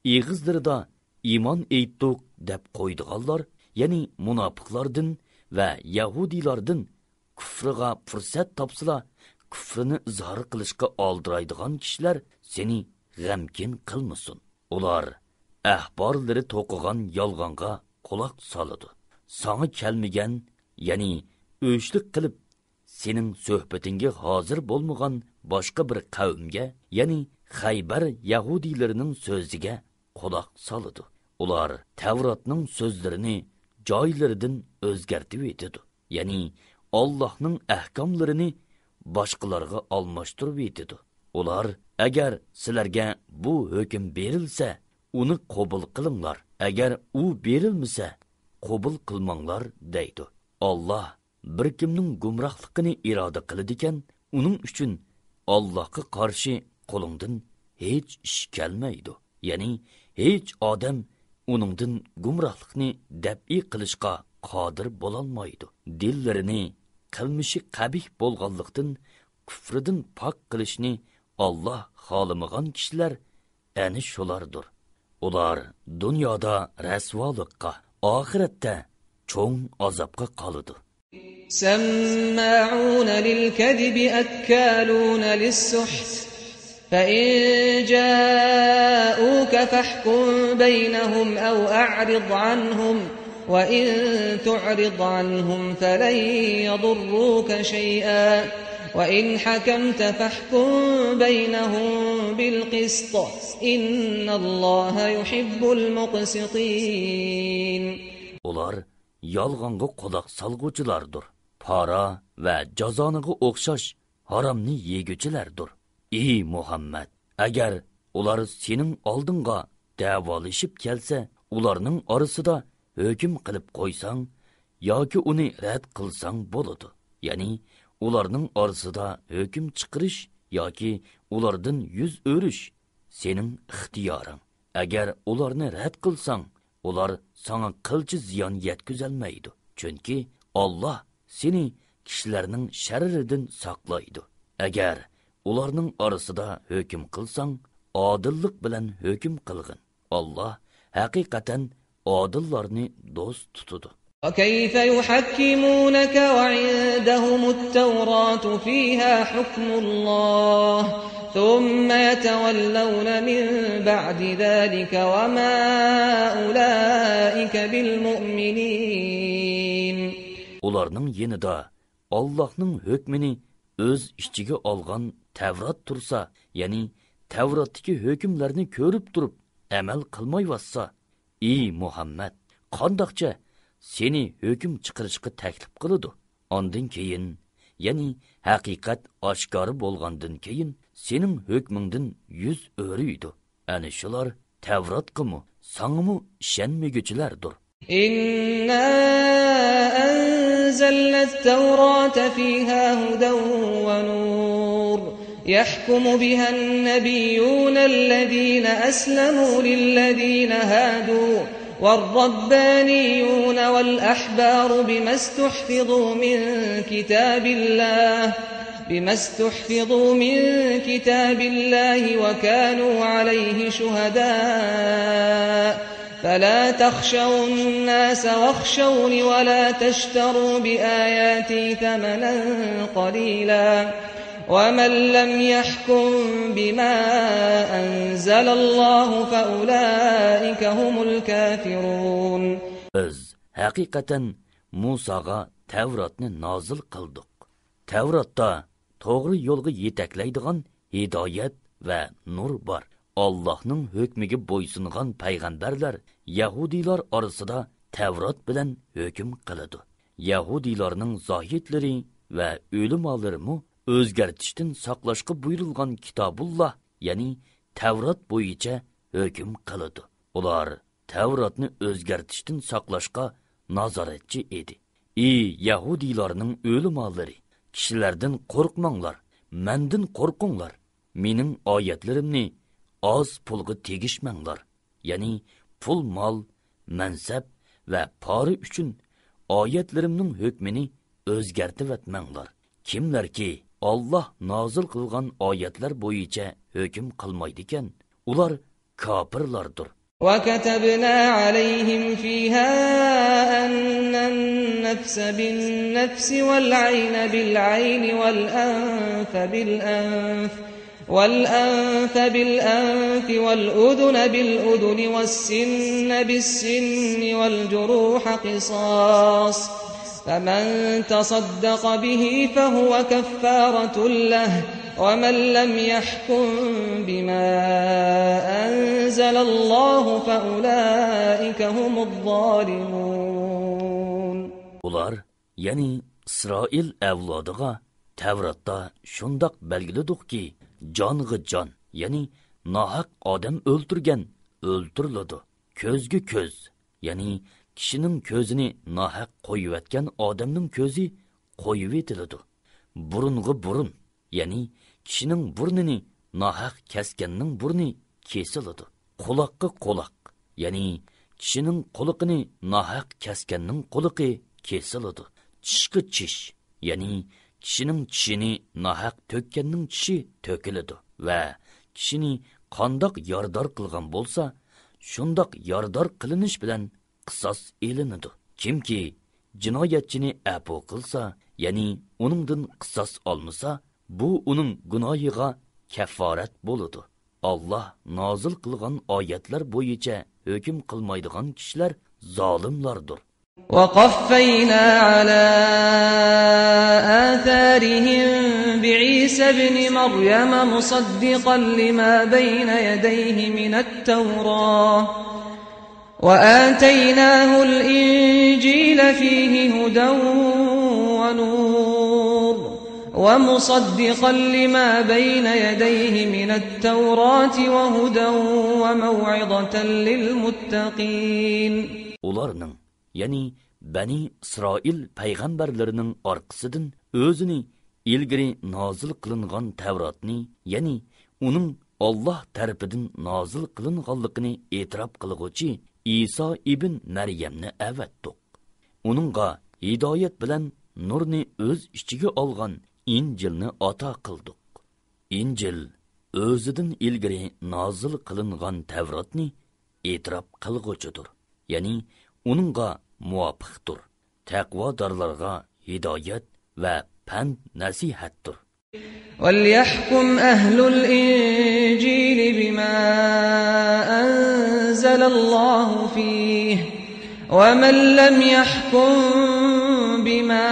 ig'izlarida iymon aytdik deb qo'ydiganlar, ya'ni munofiqlardan va yahudiylardan kufriga fursat topsalar, kufrini izhor qilishga oldiraydigan kishilar seni g'amkin qilmasin. Ular ahborlari to'qigan yolg'onga quloq soladi. Sana kelmagan, ya'ni o'shlik qilib sening suhbatingga hozir bo'lmagan boshqa bir qavmga, ya'ni Xaybar yahudiylarining so'ziga quloq soladi. Ular Tavrotning so'zlarini joylaridan o'zgartib etadi. Ya'ni Allohning ahkomlarini boshqalarga almashtirib etadi. Ular agar sizlarga bu hukm berilsa, uni qabul qilinglar. Agar u berilmasa, qabul qilmanglar deydi. Alloh bir kimning gumrohligini iroda qiladi ekan, uning uchun Allohga qarshi qo'lingdan hech ish kelmaydi. Ya'ni hech odam uningdan gumrohlikni dab'i qilishga qodir bo'lolmaydi. Dillarini qilmishi qabih bo'lganlikdan kufridan pok qilishni Alloh xohlamagan kishilar ana shulardir. Ular dunyoda rasvolikqa, oxiratda cho'ng azobga qoladi.
سماعون للكذب أكالون للسحت فإن جاءوك فاحكم بينهم أو أعرض عنهم وإن تعرض عنهم فلن يضروك شيئا وإن حكمت فاحكم بينهم بالقسط إن الله يحب المقسطين.
Ular yolg'onga quloq solg'uvchilardir. Para va jazoniga o'xshash haromni yeguchilardir. Ey Muhammad, agar ular sening oldinga davolashib kelsa, ularning orasida hukm qilib qo'ysang yoki uni rad qilsang bo'ladi. Ya'ni ularning orasida hukm chiqarish yoki ulardan yuz o'rish sening ixtiyoring. Agar ularni rad qilsang, ular sana qilchi ziyon yetkazolmaydi. Chunki Alloh seni kishilarning sharridan saqlaydi. Agar ularning orasida hukm qilsang, odillik bilan hukm qilgin. Alloh haqiqatan odillarni do'st tutadi.
وكيف يحكمونك وعندهم التوراة فيها حكم الله ثم يتولون من بعد ذلك وما أولئك بالمؤمنين.
Ularning yenida Allohning hukmini o'z ichiga olgan Tavrat tursa, ya'ni Tavratdagi hukmlarni ko'rib turib amal qilmayotsa, ey Muhammad, qandoqcha seni hukm chiqarishga taklif qiladi. Ondan keyin, ya'ni haqiqat oshkora bo'lgandan keyin sening hukmingdan yuz o'riydi. Ana shular Tavratqimi, sangmi ishonmaguchilardir.
Inna anzalna at-taurata fiha hudan wa nur yahkumu biha an-nabiyyuna alladhina aslamu lilladhina hadu والربانيون والأحبار بما استحفظوا من كتاب الله وكانوا عليه شهداء فلا تخشوا الناس واخشوني ولا تشتروا بآياتي ثمنا قليلا ومن لم يحكم بما أنزل الله فأولئك هم الكافرون.
Biz haqiqatan Musaga Tavratni nozil qildik. Tavratda to'g'ri yo'lga yetaklaydigan hidoyat va nur bor. Allohning hukmiga bo'ysungan payg'ambarlar Yahudiylar orasida Tavrat bilan hukm qiladi. Yahudiylarning zohidlari va o'limalari o'zgartishdan saqlashga buyurilgan kitobulloh, ya'ni Tavrat bo'yicha hukm qiladi. Ular Tavratni o'zgartishdan saqlashga nazoratchi edi. Ey Yahudiylarning o'limolari, kishilardan qo'rqmanglar, mendan qo'rqinglar. Mening oyatlarimni oz pulga tegishmanglar. Ya'ni pul, mol, mansab va pora uchun oyatlarimning hukmini o'zgartib etmanglar. Kimlarki Alloh nozil qilgan oyatlar bo'yicha hukm qilmaydi ekan, ular kofirlardir.
وَكَتَبْنَا عَلَيْهِمْ فِيهَا أَنَّ النَّفْسَ بِالنَّفْسِ وَالْعَيْنَ بِالْعَيْنِ وَالْأَنْفَ بِالْأَنْفِ وَالْأُذُنَ بِالْأُذُنِ وَالسِّنَّ بِالسِّنِّ وَالْجُرُوحَ قِصَاصٌ فَمَنْ تَصَدَّقَ بِهِ فَهُوَ كَفَّارَةٌ لَهُ وَمَنْ لَمْ يَحْكُمْ بِمَا أَنْزَلَ اللَّهُ فَأُولَٰئِكَ هُمُ الظَّالِمُونَ.
Ular, yani İsrail avlodiga Tavratda shundoq belgiladik-ki, jonga jon, ya'ni nohaq odam o'ltirgan o'ltiriladi. Ko'zga ko'z, ya'ni kishining ko'zini nohaq qo'yayotgan odamning ko'zi qo'yib etiladi. Burunga burun, ya'ni kishining burnini nohaq kesganning burni kesiladi. Quloqqa quloq, ya'ni kishining quloqini nohaq kesganning quloqi kesiladi. Tishga tish, ya'ni kishining tishini nohaq to'kkanning tishi to'kiladi va kishini qandoq yordar qilgan bo'lsa, shundoq yordar qilinish bilan qisos elinadi. Kimki jinoyatchini afu qilsa, ya'ni uningdan qisos olmasa, bu uning gunohiga kafforat bo'ladi. Alloh nozil qilgan oyatlar bo'yicha hukm qilmaydigan kishilar zolimlardir.
وَقَفَّيْنَا عَلَى آثَارِهِمْ بِعِيسَى ابْنِ مَرْيَمَ مُصَدِّقًا لِمَا بَيْنَ يَدَيْهِ مِنَ التَّوْرَاةِ وَآتَيْنَاهُ الْإِنْجِيلَ فِيهِ هُدًى وَنُورٌ وَمُصَدِّقًا لِمَا بَيْنَ يَدَيْهِ مِنَ التَّوْرَاةِ وَهُدًى وَمَوْعِظَةً لِلْمُتَّقِينَ.
Ularning, yani Bani İsrail peygamberlerinin arkasıdan özünü ilgiri nazil kılıngan Tevratni, yani onun Allah tarafından nazil kılınganlıkını itiraf kılgıcı İsa ibn Meryemni evettik. Onunğa hidayet bilen nurni öz içige algan İncilni ata kıldık. İncil özüdün ilgiri nazil kılıngan Tevratni itiraf kılgıcıdır. Yani onunğa muvafiqdir. Taqvodorlarga hidayet ve pand nasihatdir.
وَلْيَحْكُمْ أَهْلُ الْإِنْجِيلِ بِمَا أَنْزَلَ اللَّهُ فِيهِ وَمَنْ لَمْ يَحْكُمْ بِمَا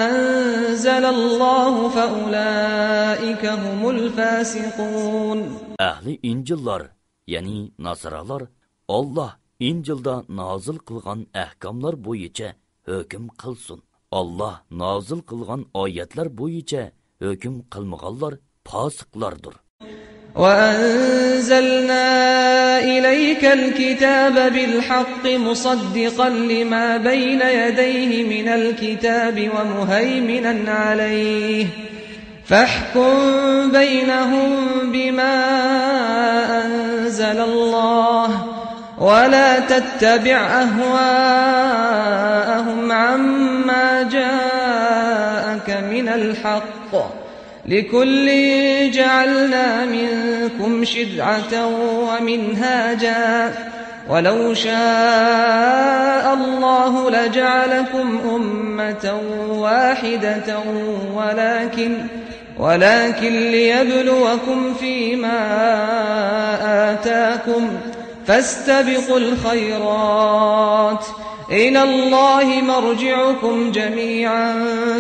أَنْزَلَ اللَّهُ فَأُولَٰئِكَ هُمُ الْفَاسِقُونَ.
Ahli İncillar, yani Nasaralar, Allah İncil'da nazil kılgan ahkamlar boyunca hüküm kılsın. Allah nazil kılgan ayetler boyunca hüküm kılmağanlar fasıklardır.
وَأَنزَلْنَا إِلَيْكَ الْكِتَابَ بِالْحَقِّ مُصَدِّقًا لِمَا بَيْنَ يَدَيْهِ مِنَ الْكِتَابِ وَمُهَيْمِنًا عَلَيْهِ فَاحْكُم بَيْنَهُم بِمَا أَنزَلَ اللَّهُ وَلَا تَتَّبِعْ أَهْوَاءَهُمْ عَمَّا جَاءَكَ مِنَ الْحَقِّ لِكُلٍّ جَعَلْنَا مِنكُمْ شِرْعَةً وَمِنْهَاجًا وَلَوْ شَاءَ اللَّهُ لَجَعَلَكُمْ أُمَّةً وَاحِدَةً ولكن ليبلوكم فيما آتاكم فاستبقوا الخيرات إلى الله مرجعكم جميعا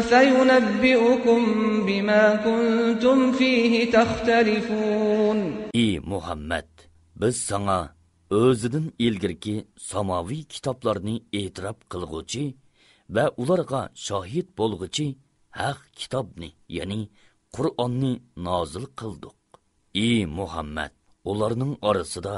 فينبئكم بما كنتم فيه تختلفون.
Ey Muhammed, biz sana özüdün ilgirki samavi kitaplarını itiraf kılgıcı ve ularga şahit bolgıcı haq kitobni, ya'ni Qur'onni nozil qildik. Ey Muhammad, ularning orasida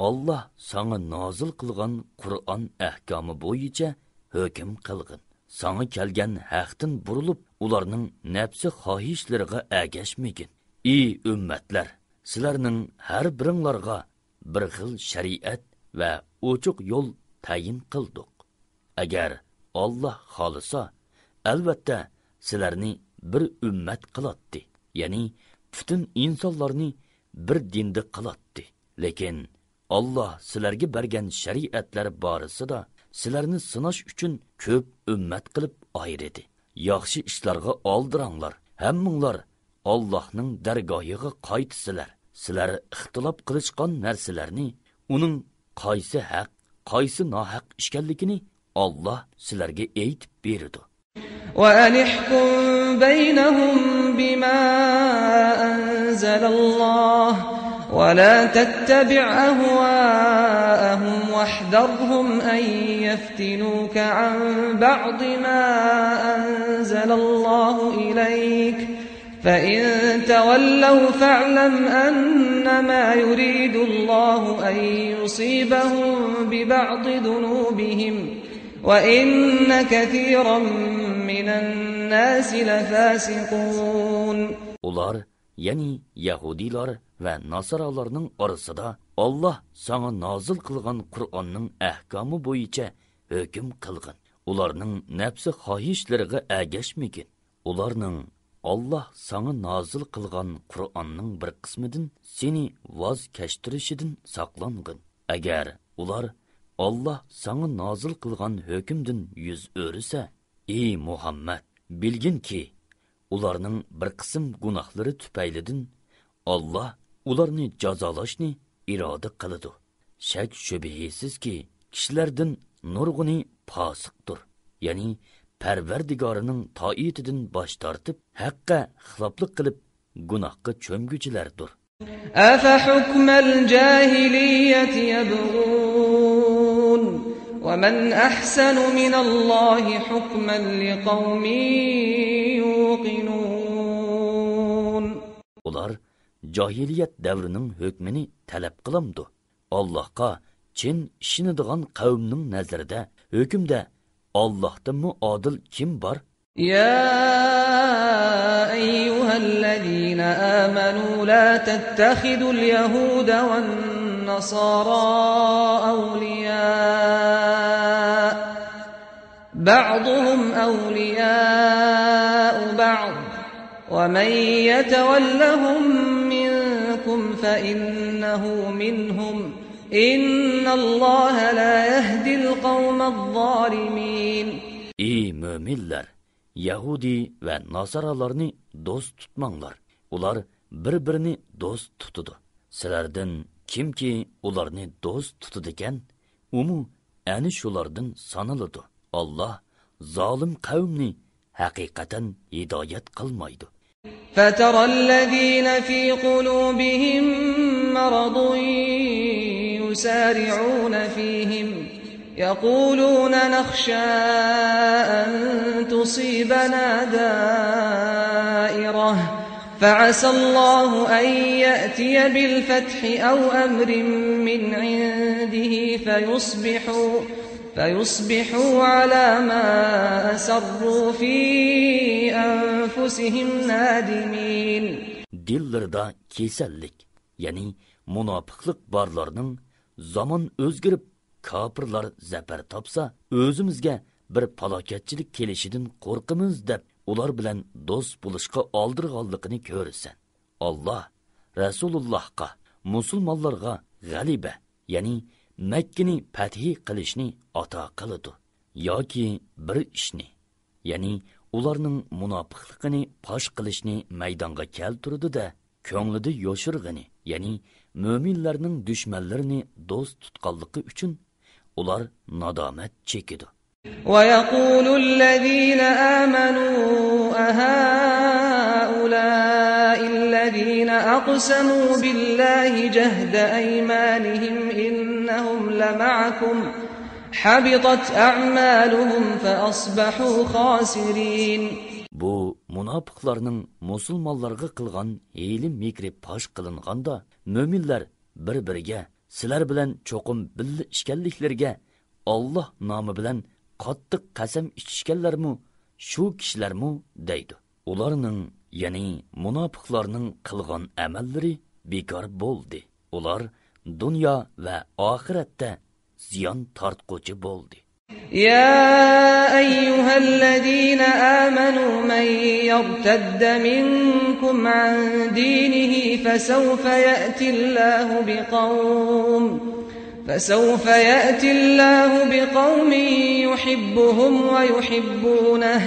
Allah sana nozil qilgan Qur'on ahkomi bo'yicha hukm qilgin. Sana kelgan haqdan burilib, ularning nafsi xohishlariga agashmagin. Ey ummatlar, sizlarning har biringlarga bir xil shariat va ochiq yo'l tayin qildik. Agar Allah xolisa, albatta sizlarni bir ummat qilatdi. Ya'ni butun insonlarni bir dinda qilatdi. Lekin Allah sizlarga bergan shariatlar borasida sizlarni sinash uchun ko'p ummat qilib ayirdi. Yaxshi ishlarga oldiranglar. Hammanglar Allohning dargohiga qaytsizlar. Sizlar ixtilof qilishgan narsalarni, uning qaysi haq, qaysi nohaq ekanligini Allah sizlarga aytib berdi.
وَأَنِحْكُمْ بَيْنَهُمْ بِمَا أَنزَلَ اللَّهُ وَلَا تَتَّبِعْ أَهْوَاءَهُمْ وَاحْذَرْهُمْ أَنْ يَفْتِنُوكَ عَنْ بَعْضِ مَا أَنزَلَ اللَّهُ إِلَيْكَ فَإِنْ تَوَلَّوْا فَاعْلَمْ أَنَّمَا يُرِيدُ اللَّهُ أَنْ يُصِيبَهُمْ بِبَعْضِ ذُنُوبِهِمْ وَإِنَّ كَثِيرًا مِنَ النَّاسِ لَفَاسِقُونَ.
Ular, yani Yahudiler ve Nasaralarının arasında Allah sana nazil kılgan Kur'an'ın ahkamı boyunca hüküm kılgın. Ularının nefsi xohishlariga agashmagin. Ularning Allah sana nazil kılgan Kur'an'ın bir kısmıdın seni vazkeştirishidan saqlangin. Agar ular Allah sana nazil kılgan hükümdün yüz örüse, ey Muhammed, bilgin ki, ularning bir qism gunohlari tupaylidin Allah ularni jazolashni iroda qiladi. Shak shubhisizki kishilardan nurg'uni fosiqdir. Ya'ni Parvardigorining toitidan bosh tortib, haqqa xiloflik qilib gunohga cho'mguchilardir.
Afa hukmal jahiliyyati yabghun wa man ahsanu min Allahi hukman liqawmin yuqinun.
Ular jahiliyat davrining hukmini talab qilamdi. Allohga chin ishonadigan qavmning nazarida hukmda Allohdan adil kim bor?
يا أيها الذين آمنوا لا تتخذوا اليهود والنصارى أولياء بعضهم أولياء بعض ومن يتولهم منكم فإنه منهم إن الله لا يهدي القوم الظالمين.
Ey müminler! Yahudi ve Nasaralarını dost tutmanglar. Ular bir-birini dost tutudu. Sizlerden kim ki ularını dost tutudiken, umu ani şulardan sanılıdı. Allah zalim kavmni hakikaten hidayet kılmaydı.
فَتَرَى الَّذ۪ينَ ف۪ي قُلُوبِهِمْ مَرَضٌ يُسَارِعُونَ ف۪يهِمْ يقولون نخشى أن تصيبنا دائرة فعسى الله أن يأتي بالفتح أو أمر من عنده فيصبحوا على ما أسروا في أنفسهم نادمين.
Dillerde kesellik, yani münafıklık barlarının zaman özgürüp Kapırlar zafer tapsa, özümüzge bir palaketçilik kelişidin korkumuz dep, ular bilen dost buluşka aldırğallıqını görürsen. Allah, Resulullah'a, musulmanlarga galibe, yani Mekke'ni fethi qilishni ata qılıdı. Yoki bir ishni, yani ularning munofiqligini pash qilishni maydonga keltirdi da, ko'nglida yoshirg'ini, yani mo'minlarning dushmanlarini do'st tutganligi uchun ular nadomat chekidi.
وَيَقُولُ الَّذِينَ آمَنُوا أَهَؤُلَاءِ الَّذِينَ أَقْسَمُوا بِاللَّهِ جَهْدَ أَيْمَانِهِمْ إِنَّهُمْ لَمَعَكُمْ حَبِطَتْ أَعْمَالُهُمْ فَأَصْبَحُوا خَاسِرِينَ.
Bu munofiqlarning musulmonlarga qilgan hiyli mikri pash qilinganda mo'minlar bir-biriga sizlar bilan cho'qim billa ishkanliklarga Alloh nomi bilan qattiq qasam ichishganlarmi shu kishilarmi deydi. Ularning ya'ni munofiqlarning qilgan amallari bekor bo'ldi. Ular dunyo va oxiratda ziyon tortquchi bo'ldi.
يا أيها الذين آمنوا من يرتد منكم عن دينه فسوف يأتي الله بقوم يحبهم ويحبونه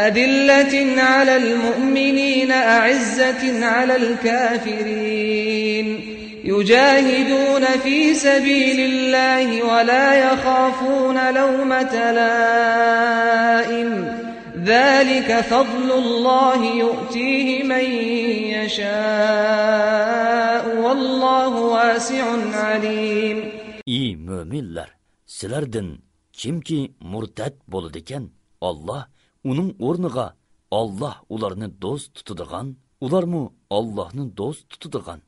أذلة على المؤمنين أعزة على الكافرين يجاهدون في سبيل الله ولا يخافون لومة لائم ذلك فضل الله يؤتيه من يشاء والله واسع عليم.
Ey müminler, sizlerden kimki murtad bo'ladigan, Allah uning o'rniga Allah ularni do'st tutadigan, ularmi Allohni do'st tutadigan,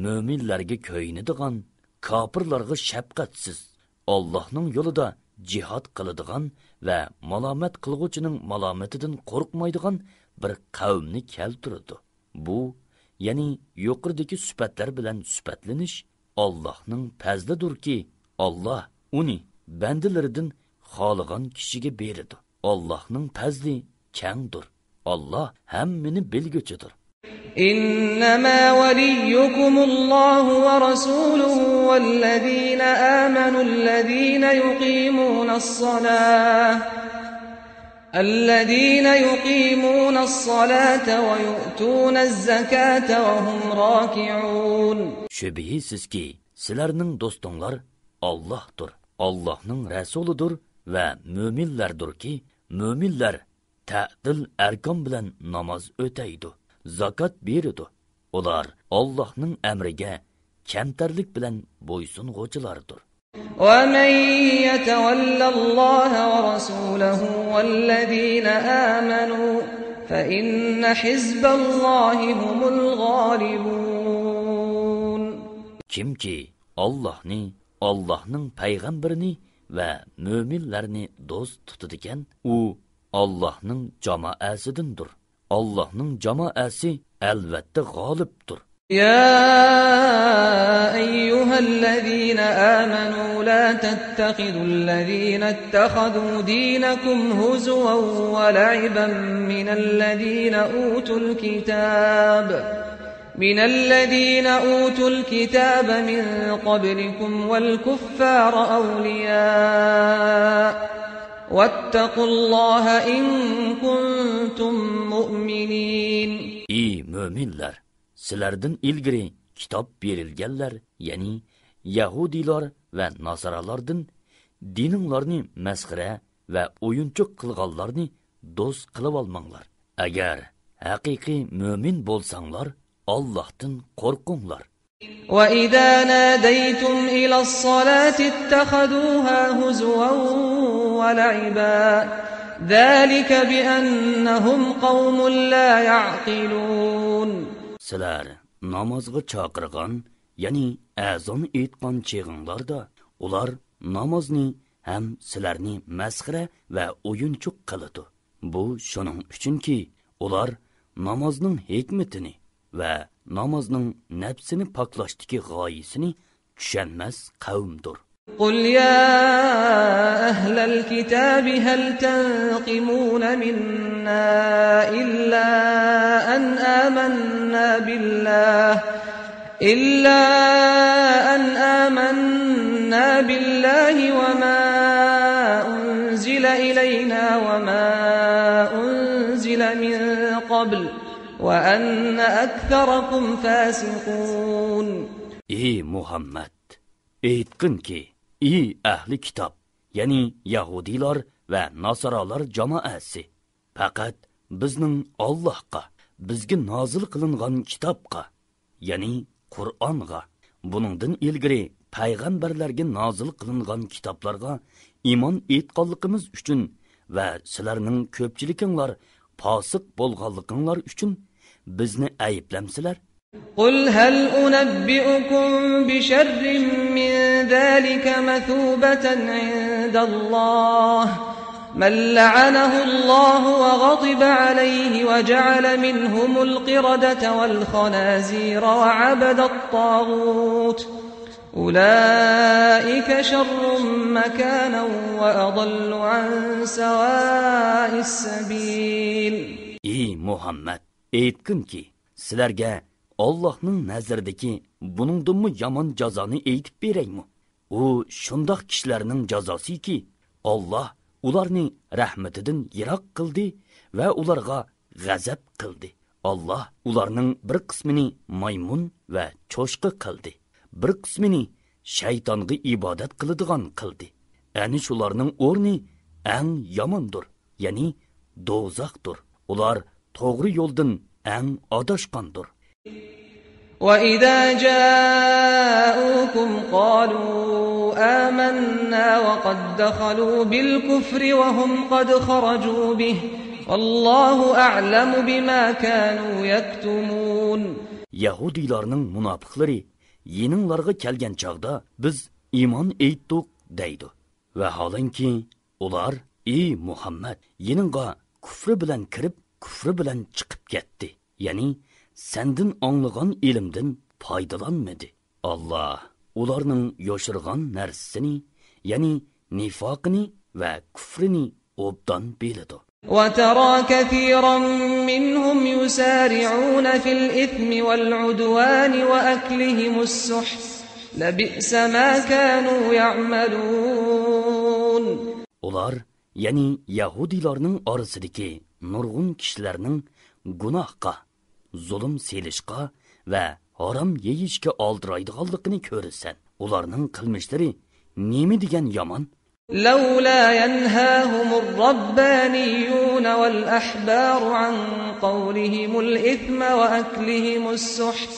mo'minlarga ko'yinadigan, kofirlarga shafqatsiz, Allohning yo'lida jihad qiladigan va malomat qilguvchining malomatidan qo'rqmaydigan bir qavmni keltirdi. Bu, ya'ni yuqoridagi sifatlar bilan sifatlanish Allohning fazlidirki, Allah uni bandalaridan xohlagan kishiga beradi. Allohning fazli kengdir. Allah hammani bilguchidir.
إنما وليكم الله ورسوله والذين آمنوا الذين يقيمون الصلاة ويؤتون الزكاة وهم راكعون.
Şübihisiz ki sizlerinin dostunlar Allah'tır. Allah'ның Resulüdür ve müminlerdir ki müminler ta'dil erkan bilen namaz öteydi. Zakat beridi. Ular Allohning emriga kamtarlik bilan bo'ysunguchilardir.
وَمَنْ يَتَوَلَّ اللَّهَ وَرَسُولَهُ وَالَّذِينَ آمَنُوا فَإِنَّ حِزْبَ اللَّهِ هُمُ الْغَالِبُونَ.
Kimki Allohni, Allohning payg'ambarini va mo'minlarni do'st tutadigan, u Allohning jamoasidandir. Allohning jamoasi albatta g'olibdir.
يا أيها الذين آمنوا لا تتخذوا الذين اتخذوا دينكم هزوا ولعبا من الذين أوتوا الكتاب من قبلكم والكفار أولياء واتقوا الله إن كنتم مؤمنين.
Ey müminler! Sizlerden ilgiri kitap berilgenler, yani Yahudiler ve Nasaralardan dininglarni mesxire ve oyunçuk kılgallarni dost kılıp almanglar. Eğer hakiki mümin bolsanglar, Allah'tan korkunglar.
وَإِذَا نَادَيْتُمْ إِلَى الصَّلَاةِ اتَّخَذُوهَا هُزُوًا وَلَعِبًا ذَلِكَ بِأَنَّهُمْ قَوْمٌ لَا يَعْقِلُونَ. Sizlar namazga chaqirgan, ya'ni azon aytgan cheg'inglarda ular namozni ham sizlarni masxira va o'yinchoq qiladi. Bu shuning uchunki ular namozning hikmatini va namozning nafsini poklashdagi g'oyasini tushunmas qavmdir. قل يا أهل الكتاب هل تنقمون منا إلا أن آمنا بالله وما أنزل إلينا وما أنزل من قبل وأن أكثركم فاسقون.
Ey Muhammed! Aytqin ki, ey ahli kitap, yani Yahudilar ve Nasaralar jamoasi, faqat bizning Allohga, bizga nozil qilingan kitobga, yani Qur'onga, buningdan ilgari payg'ambarlarga nozil qilingan kitoblarga iymon etganligimiz uchun va sizlarning ko'pchilikinglar fosiq bo'lganliginglar uchun bizni ayblamsizlar?
قل هل أنبئكم بشر من ذلك مثوبة عند الله من لعنه الله وغضب عليه وجعل منهم القردة والخنازير وعبد الطاغوت أولئك شر مكانا وأضل عن سواء السبيل.
Ey Muhammad, aytgin ki, sizlarga Allah'ның nazardaki buningdinmi yomon jazoni aytib beraymi? U shundoq kishilarning jazosi ki, Allah ularni rahmatidan yiroq qildi va ularga g'azab qildi. Allah ularning bir qismini maymun va cho'shqa qildi. Bir qismini shaytonga ibodat qiladigan qildi. Ani shularning o'rni eng yomondir, ya'ni do'zaxdir. Ular to'g'ri yo'ldan eng adashgandir.
وَإِذَا جَاءُوكُمْ قَالُوا آمَنَّا وَقَدْ دَخَلُوا بِالْكُفْرِ وَهُمْ قَدْ خَرَجُوا بِهِ وَاللَّهُ أَعْلَمُ بِمَا كَانُوا يَكْتُمُونَ. Yahudilarning munofiqlari yeninglarga kelgan chaqda biz iymon etdik deydi. Va holanki ular ey Muhammad yeningga kufri bilan kirib, kufri bilan chiqib ketdi. Ya'ni sendin anlagan ilimdin faydalanmadı. Allah ularning yoshirgan narsasini, ya'ni nifaqini va kufrini obdan biladi. وَتَرَى كَثِيرًا مِّنْهُمْ يُسَارِعُونَ فِي الْإِثْمِ وَالْعُدْوَانِ وَأَكْلِهِمُ السُّحْتَ لَبِئْسَ مَا كَانُوا يَعْمَلُونَ. Ular, ya'ni Yahudilarning orasidagi nurg'un kishilarning gunohga, zulm selishga va harom yeyishga oldiraydiganligini ko'rasan. Ularning qilmishlari nima degan yomon? لولا ينهاهم الربانيون والأحبار عن قولهم الإثم وأكلهم السحت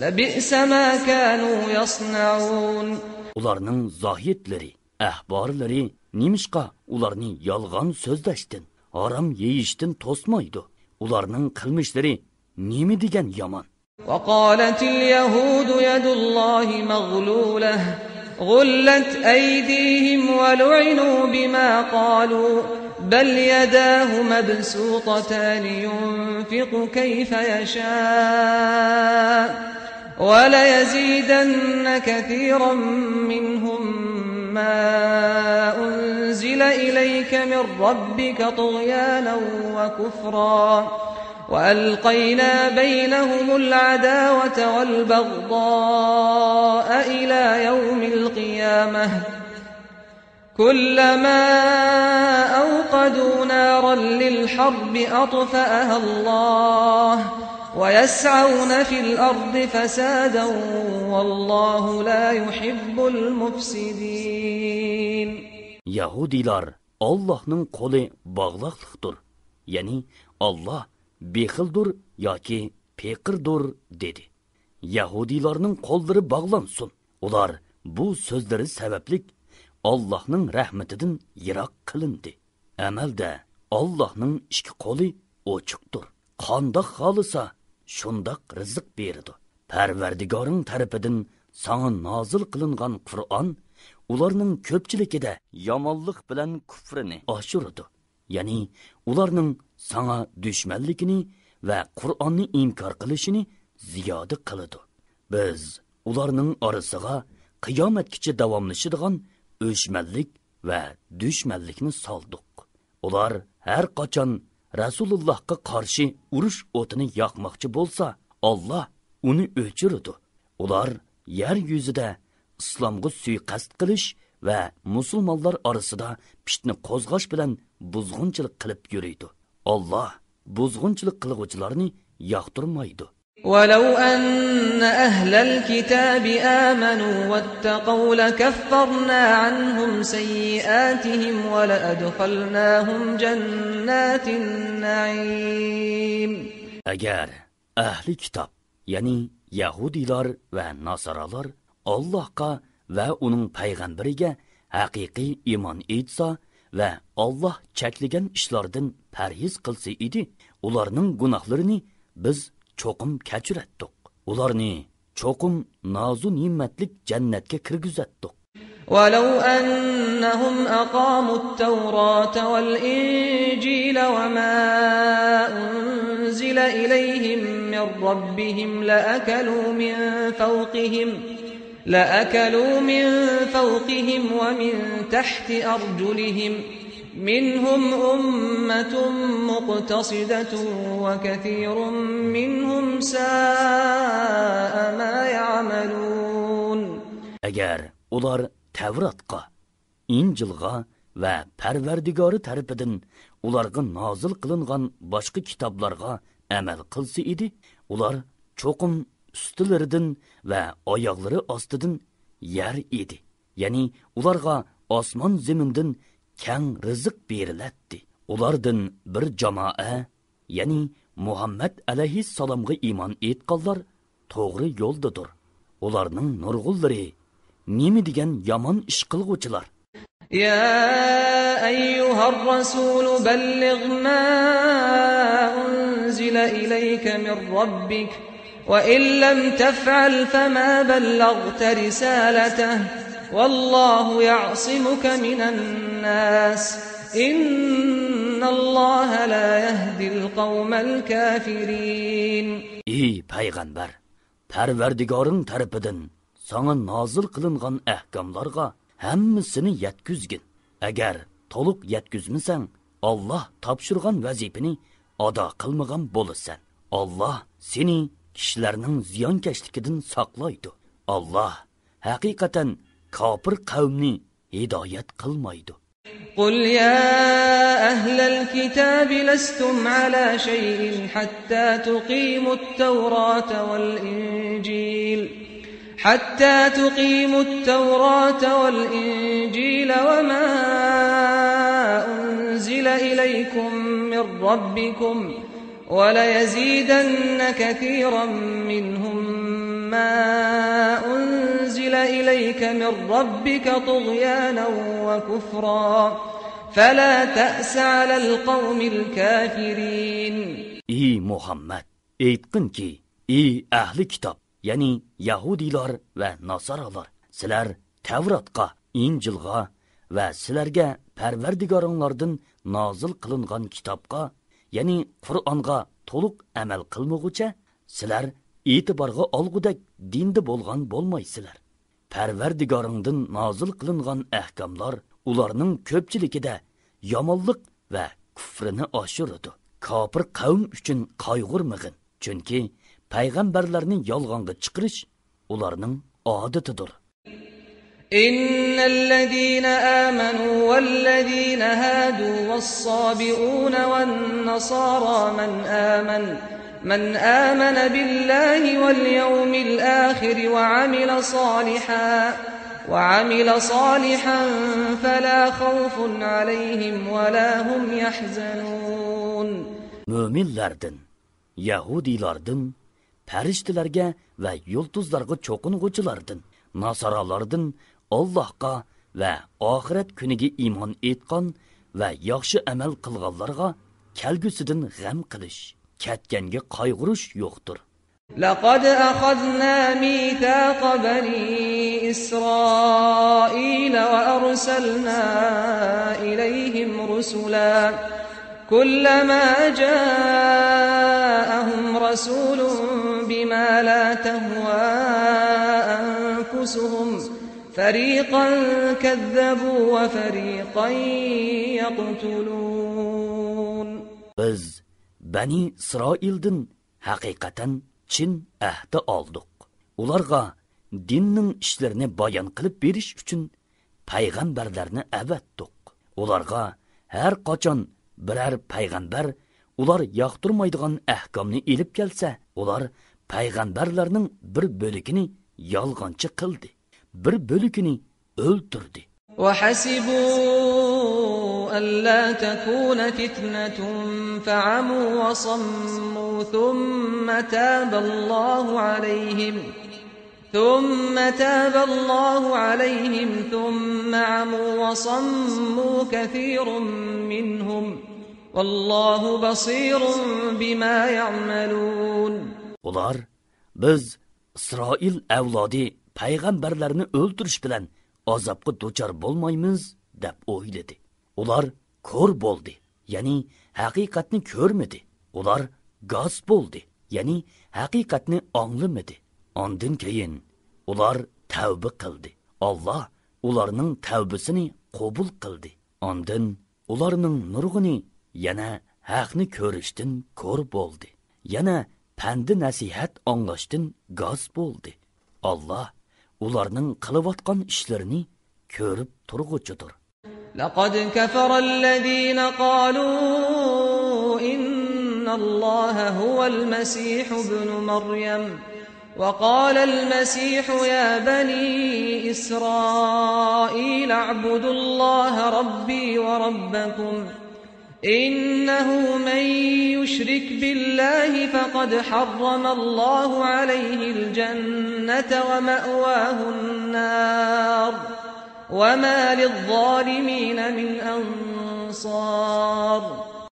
لبئس ما كانوا يصنعون. Ularning zohidlari, ahborlari nimishqa ularni yolg'on so'zlashdan, harom yeyishdan to'smaydi. Ularning qilmishlari nima degan yomon? وقالت اليهود يد الله مغلولة غلت أيديهم ولعنوا بما قالوا بل يداه مبسوطتان ينفق كيف يشاء وليزيدن كثيرا منهم ما أنزل إليك من ربك طغيانا وكفرا وألقينا بينهم العداوة والبغضاء إلى يوم القيامة كلما أوقدوا نارا للحرب أطفأها الله ويسعون في الأرض فسادا والله لا يحب المفسدين.
Yahudilar Allah'ның qo'li bağlaqlıqdır. Yani Allah bexildir yoki peqirdir dedi. Yahudilarning qo'llari bog'lansin. Ular bu so'zlari sababli Allohning rahmatidan yiroq qilindi. Amalda Allohning ikki qo'li ochiqdir. Qandoq xolisa shundoq rizq beradi. Parvardigoring tarafidan sana nozil qilingan Qur'on ularning ko'pchiligida yomonlik bilan kufrini oshiradi. Ya'ni ularning sana düşmanligini va Qur'onni inkor qilishini ziyoda qiladi. Biz ularning orasiga qiyomatgacha davomlashadigan o'chmanlik va düşmanlikni soldik. Ular har qachon Rasulullohga qarshi urush o'tini yoqmoqchi bo'lsa, Alloh uni o'chiradi. Ular yer yuzida islomga suiqasd qilish va musulmonlar orasida fitna qo'zg'ash bilan buzg'unchilik qilib yuradi. Allah buzg'unchilik qiluvchilarni yoqtirmaydi.
ولو أن أهل الكتاب آمنوا واتقوا لكفرنا عنهم سيئاتهم ولأدخلناهم جنات النعيم.
Agar ahli kitob, ya'ni Yahudilar va Nasaralar Allohga va uning payg'ambariga haqiqiy iymon etsa va Alloh cheklagan ishlardan parhez qilsa edi, ularning gunohlarini biz cho'qim kechiratdik. Ularni cho'qim nozu ne'matlik jannatga kirgizatdik.
ولو أنهم أقاموا التوراة والإنجيل وما أنزل إليهم من ربهم لأكلوا من فوقهم ومن تحت أرجلهم منهم أمة مقتصدة وكثير منهم ساء ما يعملون.
Agar ular Tavratqa, Injilga va Parvardigori tarafidan ularga nozil qilingan boshqa kitoblarga amal qilsa edi, ular cho'qim ustilaridan va oyoqlari ostidan yer edi. Ya'ni ularga osmon zamindan keng rizq beriladi. Ulardan bir jamoa, ya'ni Muhammad alayhissalomga iymon etganlar to'g'ri yo'ldadir. Ularning nurg'unlari nima degan yomon ish qilguvchilar.
يا أيها الرسول بلغ ما أنزل إليك من ربك وإن لم تفعل فما بلغت رسالته والله يعصمك من الناس إن الله لا يهدي القوم الكافرين.
Ey payg'ambar, Parvardigoring tarafidan sana nozil qilingan ahkomlarga hammasini yetkizgin. Agar to'liq yetkizmasang, Alloh topshirgan vazifani ado qilmagan bo'lasan. Alloh seni kishilarning ziyonkashligidan saqlaydi. Alloh haqiqatan kofir qavmni hidoyat qilmaydi.
قل يا أهل الكتاب لستم على شيء حتى تقيموا التوراة والإنجيل وما أنزل إليكم من ربكم وليزيدن كثيرا منهم ما أنزل إليك من ربك طغيانا وكفرا فلا تأس على القوم الكافرين.
Ey Muhammad, aytqin ki, ey ahli kitob, ya'ni Yahudilar va Nasaralar, sizlar Tavratga, Injilga va sizlarga Parvardigoringlardan nozil qilingan kitobga, ya'ni Qur'onga to'liq amal qilmoqcha, sizlar e'tiborga olgudak dinda bo'lgan bo'lmaysizlar. Parvardigoringdan nozil qilingan ahkomlar ularning ko'pchiligida yomonlik va kufrini oshiradi. Kofir qavm uchun qayg'urmag'in, chunki payg'ambarlarni yolg'onga chiqarish ularning odatidir.
إن الذين آمنوا والذين هادوا والصابئون والنصارى من آمن بالله واليوم الآخر وعمل صالحا فلا خوف عليهم ولا هم يحزنون.
Müminlerden, Yahudilardan, farishtalarga va yulduzlarga cho'qing'uvchilardan, Nasaralardan Allohga va oxirat kuniga iymon etgan va yaxshi amal qilganlarga kelgusidan g'am qilish, ketganga qayg'urish yo'qdir.
لقد أخذنا ميثاق بني إسرائيل وأرسلنا إليهم رسلا كلما جاءهم رسول بما لا تهوى أنفسهم فريقا كذبوا وفريقا يقتلون.
Biz Bani İsrail'den haqiqatan chin ahdi oldik. Ularga dinning ishlarini bayon qilib berish uchun payg'ambarlarni avatdik. Ularga har qachon biror payg'ambar ular yoqtirmaydigan ahkomni elib kelsa, ular payg'ambarlarning bir bo'ligini yolg'onchi qildi, bir bo'ligini o'ldirdi.
وحسبوا ألا تكون فتنة فعموا وصموا ثم تاب الله عليهم ثم تاب الله عليهم ثم عموا وصموا كثير منهم والله بصير بما يعملون.
Ular biz İsrail avlodi payg'ambarlarni o'ldirish bilan azobga duchor bo'lmaymiz deb o'yladi. Ular ko'r bo'ldi, ya'ni haqiqatni ko'rmadi. Ular g'oz bo'ldi, ya'ni haqiqatni anglamadi. Ondan keyin ular tavba qildi. Alloh ularning tavbasini qabul qildi. Ondan ularning nurg'uni yana haqni ko'rishdan ko'r bo'ldi. Yana pandi nasihat anglashdan g'oz bo'ldi. Alloh ularning qilayotgan ishlarini ko'rib turg'uchidir.
لقد كفر الذين قالوا إن الله هو المسيح ابن مريم وقال المسيح يا بني إسرائيل اعبدوا الله ربي وربكم إنه من يشرك بالله فقد حرم الله عليه الجنة ومأواه النار وما للظالمين من أنصار.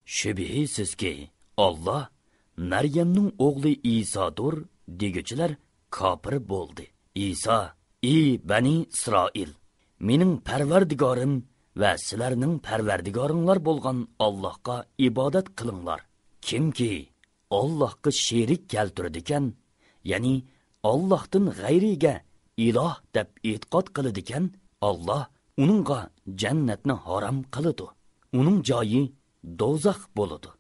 Şübihsizki Allah Meryem'nin oğlu İsa'dır degichilar kafir bo'ldi. İsa, ey Bani İsrail, mening Parvardigorim va sizlarning Parvardigoringlar bo'lgan Allohga ibodat qilinglar. Kimki Allohga sherik keltiradigan, ya'ni Allohdan g'ayriga iloh deb e'tiqod qiladigan, Allah uningga jannatni harom qiladi. Uning joyi do'zax bo'ladi.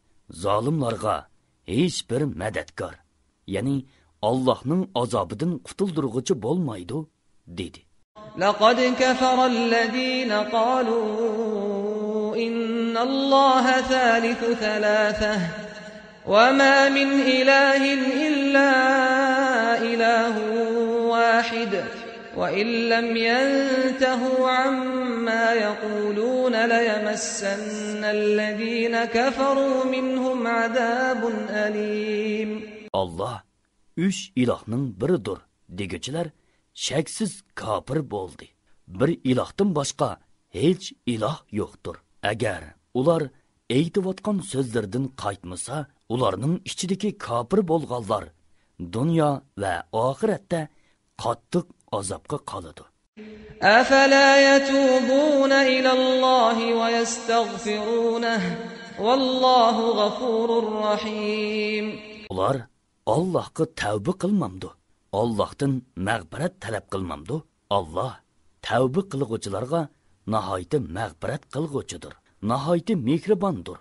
Zolimlarga hech bir madadkor, ya'ni Allohning azobidan qutuldiruvchi bo'lmaydi dedi.
لقد كفر الذين قالوا إن الله ثالث ثلاثة وما من إله إلا إله واحد وإن لم ينتهوا عما يقولون ليمسن الذين كفروا منهم عذاب أليم.
Allah üç ilahning biridir degichilar shaksiz kafir bo'ldi. Bir ilahdan boshqa hech iloh yo'qdir. Agar ular aytayotgan so'zlardan qaytmasa, ularning ichidagi kafir bo'lganlar dunyo va oxiratda qattiq azobga qoladi.
أفلا يتوبون إلى الله ويستغفرونه والله غفور رحيم.
Ular Allohga tavba qilmamdi. Allohdan mag'firat talab qilmamdi. Alloh tavba qilguvchilarga nihoyat mag'firat qilguvchidir, nihoyat mehribondir.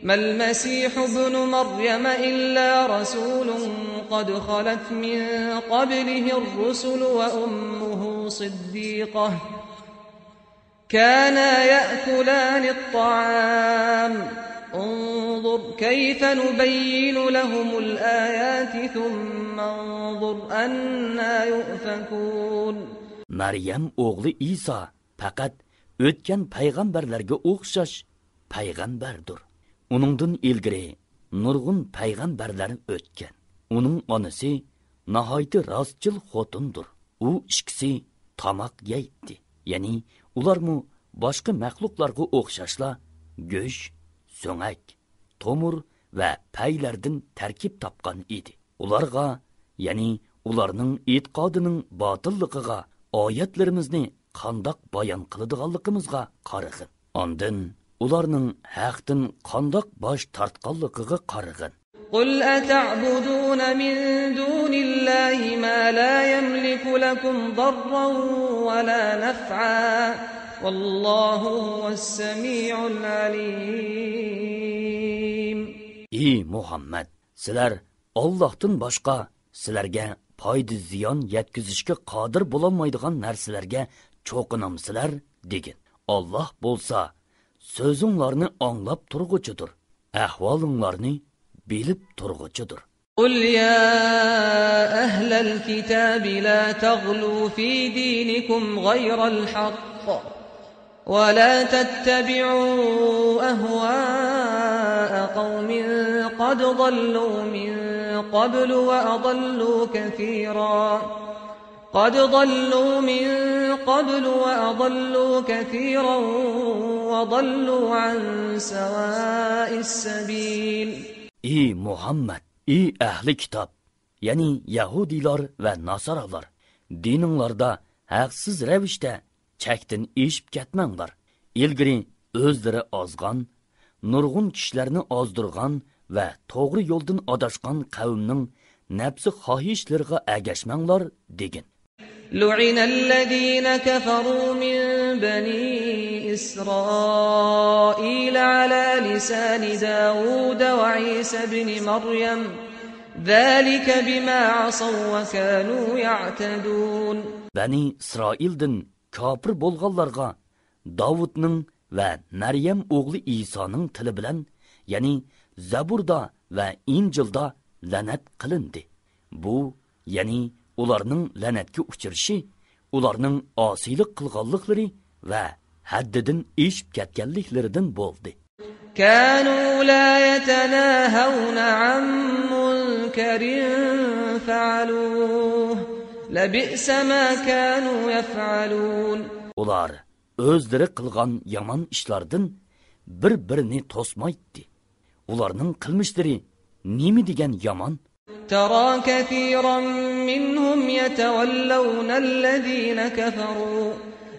mal masih ibn maryam illa rasulun qad khalat min qablihi ar-rusul wa ummuhu siddiqah kana ya'kulani at-ta'am انظر كيف نبين لهم الآيات ثم انظر أنا يؤفكون.
Maryam oğlu İsa faqat o'tgan payg'ambarlarga o'xshash payg'ambardir. Uningdan ilgari nurg'un payg'ambarlar o'tgan. Uning onasi nihoyat rostchil xotindir. U ikkisi tamoq yeydi. Ya'ni ularmu boshqa maxluqlarga o'xshashla go'sh, so'ngak, tomur va paylardan tarkib topgan edi. Ularga, ya'ni ularning e'tiqodining botilligiga oyatlarimizni qandoq bayon qiladiganligimizga qarag'in. Ondan ularning haqdan qandoq bosh tortganligiga qarag'in.
Qul ata'budun min dunillahi ma la yamliku lakum darran wa la naf'a vallahu huwas-sami'ul alim.
Ey Muhammad, sizlar Allohdan boshqa sizlarga foyda ziyon yetkazishga qodir bo'lolmaydigan narsalarga cho'qinamsizlar degin. Alloh bo'lsa so'zinglarni anglab turg'uchidir, ahvolinglarni bilib turg'uchidir.
Qul ya ahlal kitabi la taghlu fi dinikum ghayral haqq wa la tattabi'u ahwa'a qaumin qad dhallu min قبل وأضلوا كثيرا قَدْ ضَلُّوا مِنْ قَبْلُ وَأَضَلُّوا كَثِيرًا وَضَلُّوا عَنْ سَوَاءِ السَّبِيلِ.
Ey Muhammed, ey ahli kitap, yani Yahudilar ve Nasaralar, dininglarda haqsiz ravishda chakdan eshib ketmanglar. Ilgari o'zlari ozgan, nurg'un kishilarni ozdirgan va to'g'ri yo'ldan adashgan qavmning nafsi xohishlariga agashmanglar degin.
لعن الذين كفروا من بني إسرائيل على لسان داود وعيسى بن مريم ذلك بما عصوا وكانوا يعتدون.
Bani İsrail'din kafir bolğanlarga Davud'ның ve Meryem oğlu İsa'nın tili bilen, yani Zaburda ve İncil'da lanet kılındı. Bu, yani ularning lanatga uchirishi, ularning osiylik qilganliklari va haddidan eshib ketganliklaridan bo'ldi.
كانوا لا يتناهون عن منكر فعلوه لبئس ما كانوا يفعلون.
Ular o'zlari qilgan yomon ishlardan bir-birini to'smaydi. Ularning qilmishlari nima degan yomon?
ترى كثيرا منهم يتولون الذين كفروا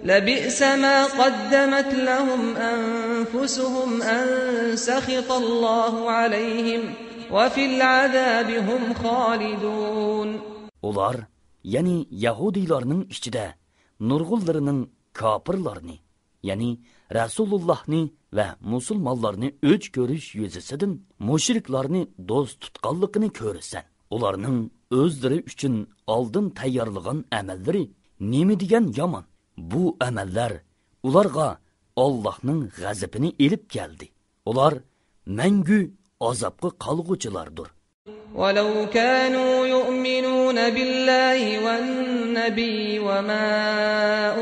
لبئس ما قدمت لهم أنفسهم أن سخط الله عليهم وفي العذاب هم خالدون.
Ular, yani Yahudilarning ichida nurg'unlarining kafirlarni, yani Rasulullahni ve musulmonlarni o'ch ko'rish yuzasidan mushriklarni do'st tutganligini ko'rsan. Ularning o'zlari uchun oldin tayyorlagan amallari nima degan yomon. Bu amallar ularga Allohning g'azabini elib keldi. Ular mangu azobga qolg'uchilardir.
ولو كانوا يؤمنون بالله والنبي وما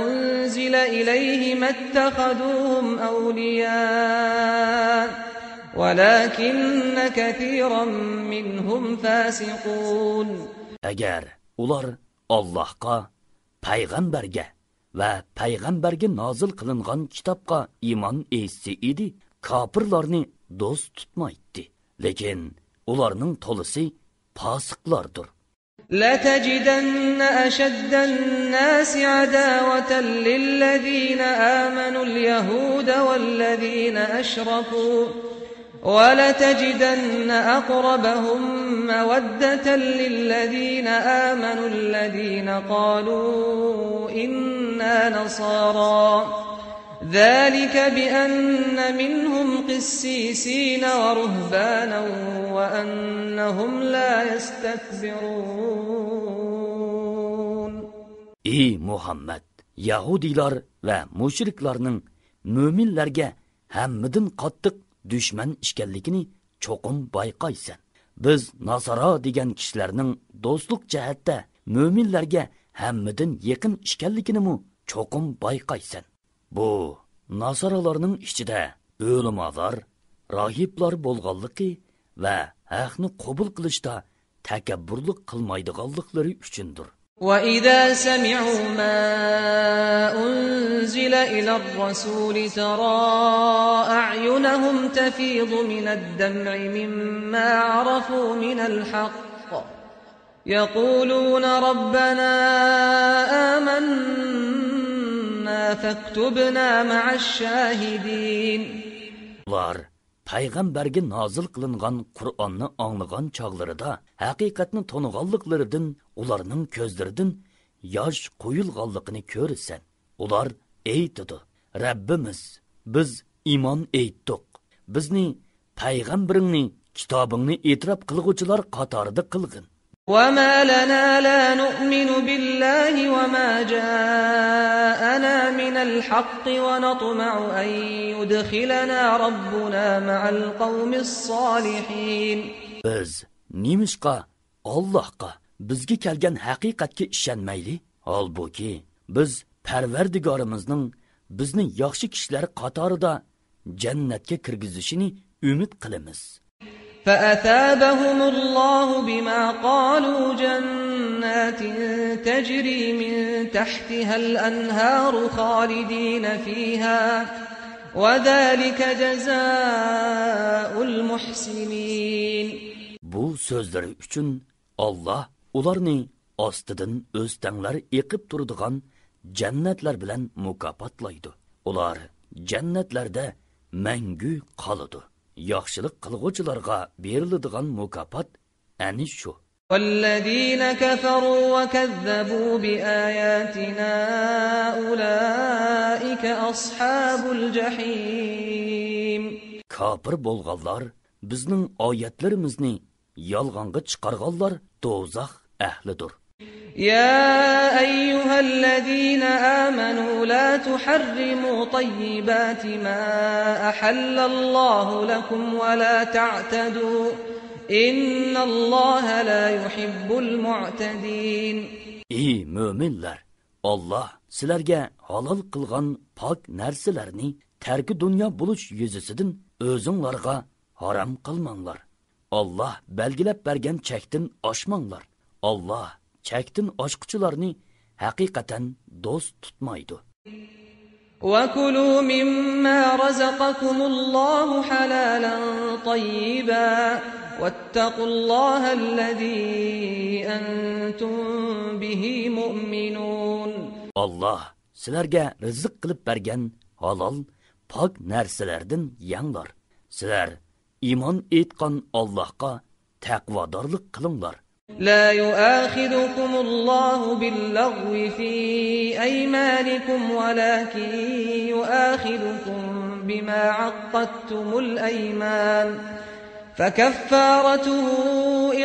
أنزل إليه ما اتخذوهم أولياء ولكن كثيرا منهم فاسقون. Agar
ular Allohga, payg'ambarga va payg'ambarga nozil qilingan kitobga iymon etsa edi, kofirlarni do'st tutmaydi. Lekin ularning to'lisi fosiqlardir.
لَتَجِدَنَّ أَشَدَّ النَّاسِ عَدَاوَةً لِلَّذِينَ آمَنُوا الْيَهُودَ وَالَّذِينَ أَشْرَكُوا وَلَتَجِدَنَّ أَقْرَبَهُم مَّوَدَّةً لِلَّذِينَ آمَنُوا الَّذِينَ قَالُوا إِنَّا نَصَارَى ذلك بأن منهم قسيسين ورهبانا وأنهم لا يستكبرون.
Ey Muhammed, Yahudilar ve müşriklarning müminlerge hammidan qattiq düşman ishkanligini cho'qim bayqaysan. Biz Nasara degan kishilarning do'stlik jihatda müminlerge hammidan yaqin ishkanligini mu cho'qim bayqaysan. Bu Nasaralarning ichida o'limazor, rohiblar bo'lganligi va haqni qabul qilishda takabburlik qilmaydiganliklari uchundir.
وَإِذَا سَمِعُوا مَا أُنزِلَ إِلَى الرَّسُولِ تَرَى أَعْيُنَهُمْ تَفِيضُ مِنَ الدَّمْعِ مِمَّا عَرَفُوا مِنَ الْحَقِّ يَقُولُونَ رَبَّنَا آمَنَّا فَاكْتُبْنَا مَعَ الشَّاهِدِينَ.
Ular payg'ambarga nozil qilingan Qur'onni anglagan chog'larida haqiqatni toniganliklaridan ularning ko'zlaridan yosh qo'yilganligini ko'rsan. Ular aytdi: Rabbimiz, biz iymon etdik. Bizni payg'ambaringni, kitobingni e'tirof qilguvchilar qatorida qilgin.
وَمَا لَنَا لَا نُؤْمِنُ بِاللَّهِ وَمَا جَاءَنَا مِنَ الْحَقِّ وَنَطْمَعُ أَن يُدْخِلَنَا رَبُّنَا مَعَ الْقَوْمِ الصَّالِحِينَ. Biz
nimishqa Allohga, bizga kelgan haqiqatga ishonmayli? Holbuki biz Parvardigorimizning bizni yaxshi kishilar qatorida jannatga kirgizishini umid qilamiz.
فأثابهم الله بما قالوا جنات تجري من تحتها الأنهار خالدين فيها وذلك جزاء المحسنين.
Bu sözleri üçün Allah ularni ostidan o'stanglar eqib turadigan jannatlar bilan mukofotlaydi. Ular jannatlarda mangu qoladi. Yaxshilik qilguvchilarga beriladigan mukofot ani shu.
والذين كفروا وكذبوا بآياتنا أولئك أصحاب الجحيم.
Kafir bo'lganlar, bizning oyatlarimizni yolg'onga chiqarganlar do'zax ahlidir.
يا أيها الذين آمنوا لا تحرموا طيبات ما أحل الله لكم ولا تعتدوا إن الله لا يحب المعتدين.
Ey müminler! Allah sizlarga halol qilgan pok narsalarni tarki dunyo bo'lish yuzasidan o'zinglarga harom qilmanglar. Allah belgilab bergan chekdan oshmanglar. Allah chekdan oshquchilarni haqiqatan do'st tutmaydi.
وكلوا مما رزقكم الله حلالا طيبا واتقوا الله الذي أنتم به مؤمنون.
Allah sizlarga rizq qilib bergan halol pok narsalardan yanglar. Sizlar iymon etgan Allohga taqvodorlik qilinglar.
لا يؤاخذكم الله باللغو في أيمانكم ولكن يؤاخذكم بما عقدتم الأيمان فكفارته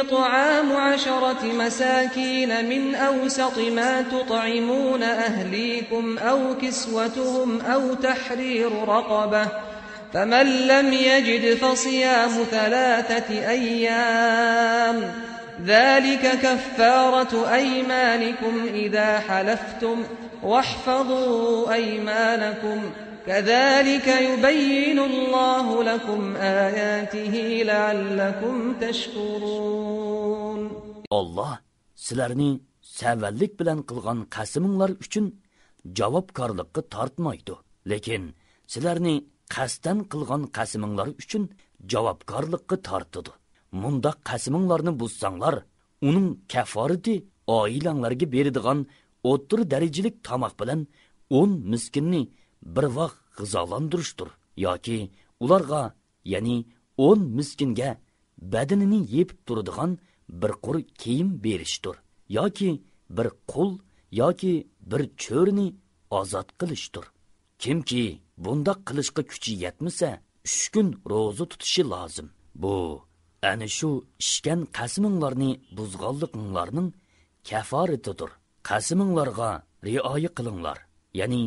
إطعام 10 مساكين من أوسط ما تطعمون أهليكم أو كسوتهم أو تحرير رقبة فمن لم يجد فصيام 3 أيام ذلك كفارة أيمانكم إذا حلفتم واحفظوا أيمانكم كذلك يبين الله لكم آياته لعلكم تشكرون.
Allah sizlarni savallik bilan qilgan qasiminglar uchun javobgarlikka tortmaydi. Lekin sizlarni qasdan qilgan qasiminglar uchun javobgarlikka tortadi. Munda qasiminglarni buzsanglar, uning kaforati oilanglarga beradigan o'rta darajalik tomoq bilan 10 miskinni bir vaqt g'izolantirishdir yoki ularga, ya'ni 10 miskinga badanini yeb turadigan bir qur kiyim berishdir yoki bir qul yoki bir cho'rni ozod qilishdir. Kimki bunda qilishga kuchi yetmasa 3 kun roza tutishi lozim. Bu ana shu ishgan qasiminglarni buzganliklarning kaforatidir. Qasiminglarga rioya qilinglar, ya'ni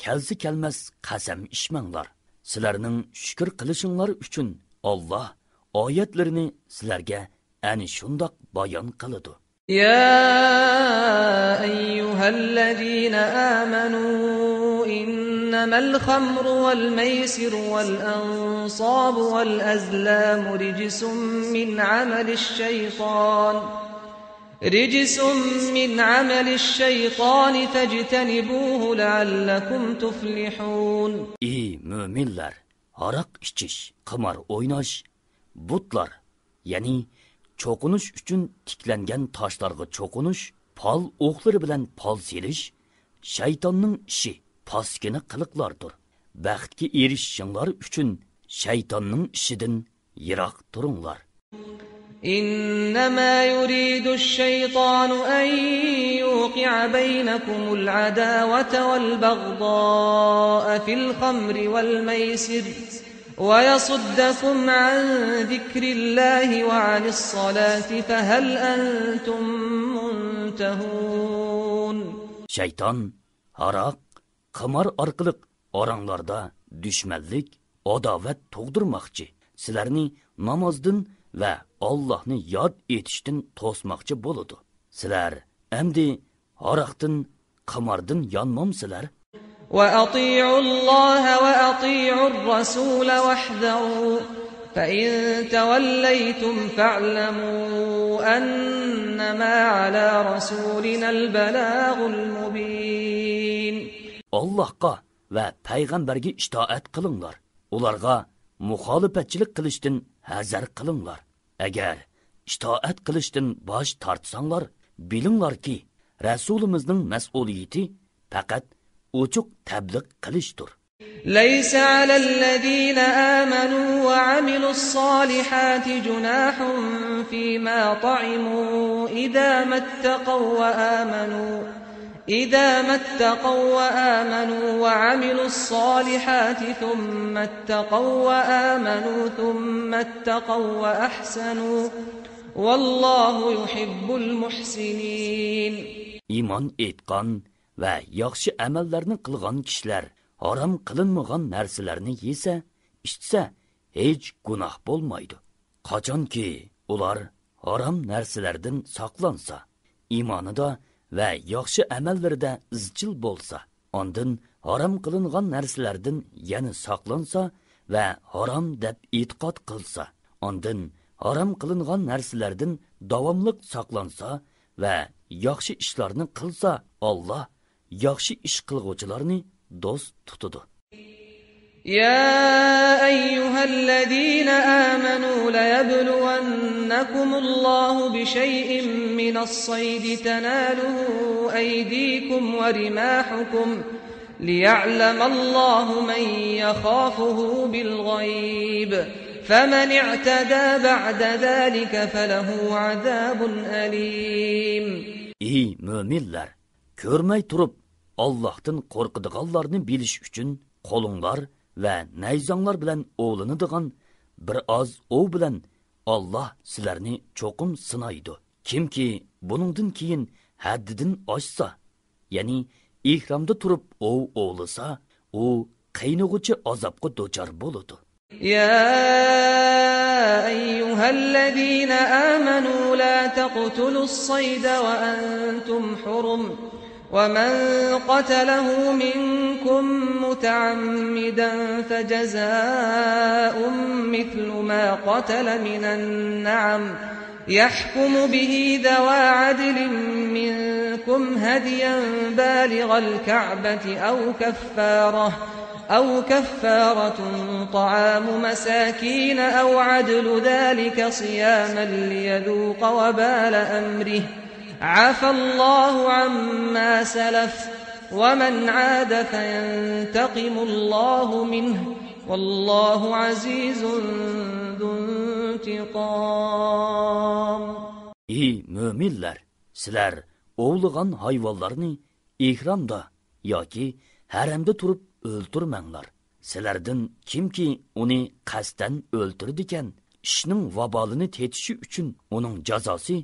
kelsi kelmas qasam ishmanglar. Sizlarning shukr qilishinglar uchun Allah oyatlarini sizlarga ana shundoq bayon qiladi.
يا أيها الذين آمنوا إنما الخمر والميسر والأنصاب والأزلام رجس من عمل الشيطان فاجتنبوه لعلكم تفلحون.
Ey müminler! Arak içiş, qimar oynaş, butlar, yani çoqunuş üçün tiklengen taşlarga çoqunuş, pal oqları bilen pal selish, şeytanның işi, paskini qılıqlardır. Baxtga erishishinglar üçün şeytanның işidin yiroq turinglar.
إنما يريد الشيطان أن يوقع بينكم العداوة والبغضاء في الخمر والميسر ويصدكم عن ذكر الله وعن الصلاة فهل أنتم منتهون.
Şeytan, harak, qimar arqılıq oranglarda düşmanlik, adavet to'g'dirmoqchi, sizlarni namozdan va Allohni yod etishdan to'smoqchi bo'ladi. Sizlar endi haroqdan, qimardan yonmamsizlar?
وأطيعوا الله وأطيعوا الرسول واحذروا فَإِن تَوَلَّيْتُمْ فَاعْلَمُوا أَنَّمَا عَلَى رَسُولِنَا الْبَلَاغُ الْمُبِينُ.
Allahqa va payg'ambarga itoat qilinglar. Ularga muxolifatchilik qilishdan hazar qilinglar. Agar itoat qilishdan bosh tortsanglar, bilinglarki, Rasulimizning mas'uliyati faqat ochiq tabliq qilishdir.
لَيْسَ عَلَى الَّذِينَ آمَنُوا وَعَمِلُوا الصَّالِحَاتِ جُنَاحٌ فِيمَا طَعِمُوا إِذَا مَا اتَّقَوْا وَآمَنُوا وَعَمِلُوا الصَّالِحَاتِ ثُمَّ اتَّقَوْا وَآمَنُوا ثُمَّ اتَّقَوْا وَأَحْسَنُوا وَاللَّهُ يُحِبُّ الْمُحْسِنِينَ.
İman etgan va yaxshi amallarni qilgan kishilar harom qilinmagan narsalarni yesa, ichsa, hech gunoh bo'lmaydi. Qachonki ular harom narsalardan saqlansa, iymonida va yaxshi amallarida izchil bo'lsa, ondan harom qilingan narsalardan yana saqlansa va harom deb e'tiqod qilsa, ondan harom qilingan narsalardan davomliq saqlansa va yaxshi ishlarni qilsa, Alloh yaxshi ish qilguvchilarni do'st tutadi.
يا أيها الذين آمنوا ليبلونكم الله بشيء من الصيد تناله أيديكم ورماحكم ليعلم الله من يخافه بالغيب فمن اعتدى بعد ذلك فله عذاب أليم.
Ey müminler! Körmey turup Allah'tan korkuduğallarını biliş üçün kolunlar ve neyzanlar bilen oğlanıdığan bir az o bilen Allah sizlerini çokum sınaydı. Kim ki bunundan keyin haddidin aşsa, yani ihramda turup o oğlasa, o kaynuğucu azapkı doçar boludu.
يا أيها الذين آمنوا لا تقتلوا الصيد وأنتم حرم ومن قتله منكم متعمدا فجزاء مثل ما قتل من النعم يحكم به ذوى عدل منكم هديا بالغ الكعبة أو كفارة طعام مساكين أو عدل ذلك صياما ليذوق وبال أمره عفى الله عما سلف ومن عاد فينتقم الله منه والله عزيز ذو انتقام.
Ey müminler! Sizler oğluğan hayvallarını ihramda yoki haremde turup öldürmenglar. Sizlerden kimki onu kasten öldürdüken, işinin vabalını tetişi üçün onun cazası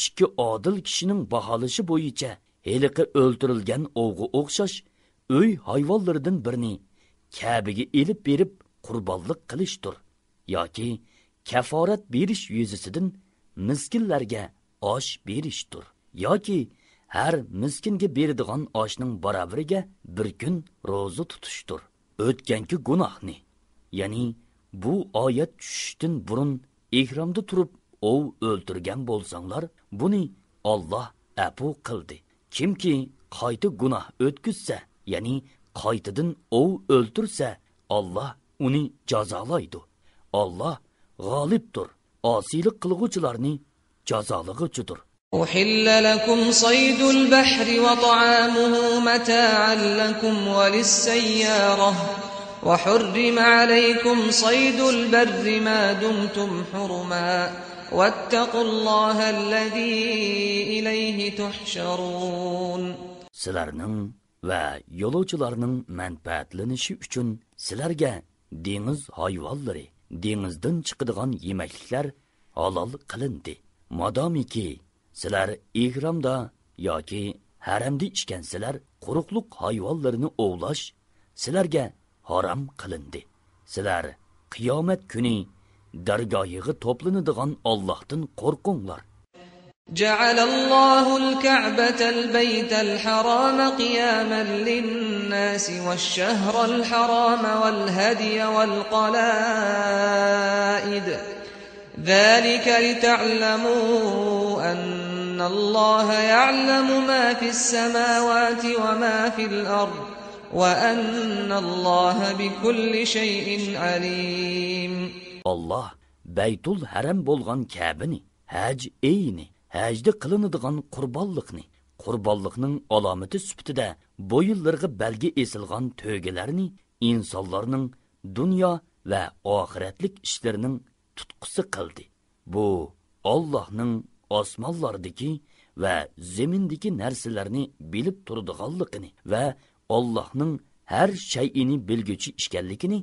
İki adil kişinin bahalışı boyunca heliki öldürülgen oğu okşaş, öy hayvallardan birini Kabe'ge elip berip kurbanlık kılıştır. Yoki kefaret beriş yüzüsüdün miskinlerge aş beriştir. Yoki her miskinge berdiğan aşının barabiriga bir gün rozu tutuştur. Ötkenki günahni, yani bu ayet düşüştün burun ihramda turup ov öldürgen bolsanglar, buni Allah apu qildi. Kimki qayta günah ötküzse, yani qaytadan ov öldürse, Allah uni jazalaydı. Allah g'olibdir. Asilik qilguvchilarni jazalig'ichidir.
أحل لكم صيد البحر وطعامه متاعا لكم وللسيارة وحرم عليكم صيد البر ما دمتم حرما واتقوا الله الذي إليه تحشرون.
Sizlarning va yo'lovchilarning manfaatlanishi uchun sizlarga dengiz hayvonlari, dengizdan chiqadigan yemekliklar halol qilindi. Madomiki sizlar ihramda yoki haramda ichgansizlar, quruqliq hayvonlarini ovlash sizlarga haram qilindi. Sizlar qiyomat kuni dargohiga to'planadigan Allohdan qo'rqinglar.
جعل الله الكعبة البيت الحرام قياما للناس والشهر الحرام والهدي والقلائد ذلك لتعلموا أن الله يعلم ما في السماوات وما في الأرض وأن الله بكل شيء عليم.
Allah Beytul Haram bolgan Ka'bani, hac eyni, hajda qilinadigan qurbonlikning alomati sifatida bu yillarga belgi esilgan to'galarni insonlarning dunyo va oxiratlik ishlarining tutqusi qildi. Bu Allohning osmonlardagi va zamindagi narsalarni bilib turadiganligini va Allohning har shay'ini bilguchi ekanligini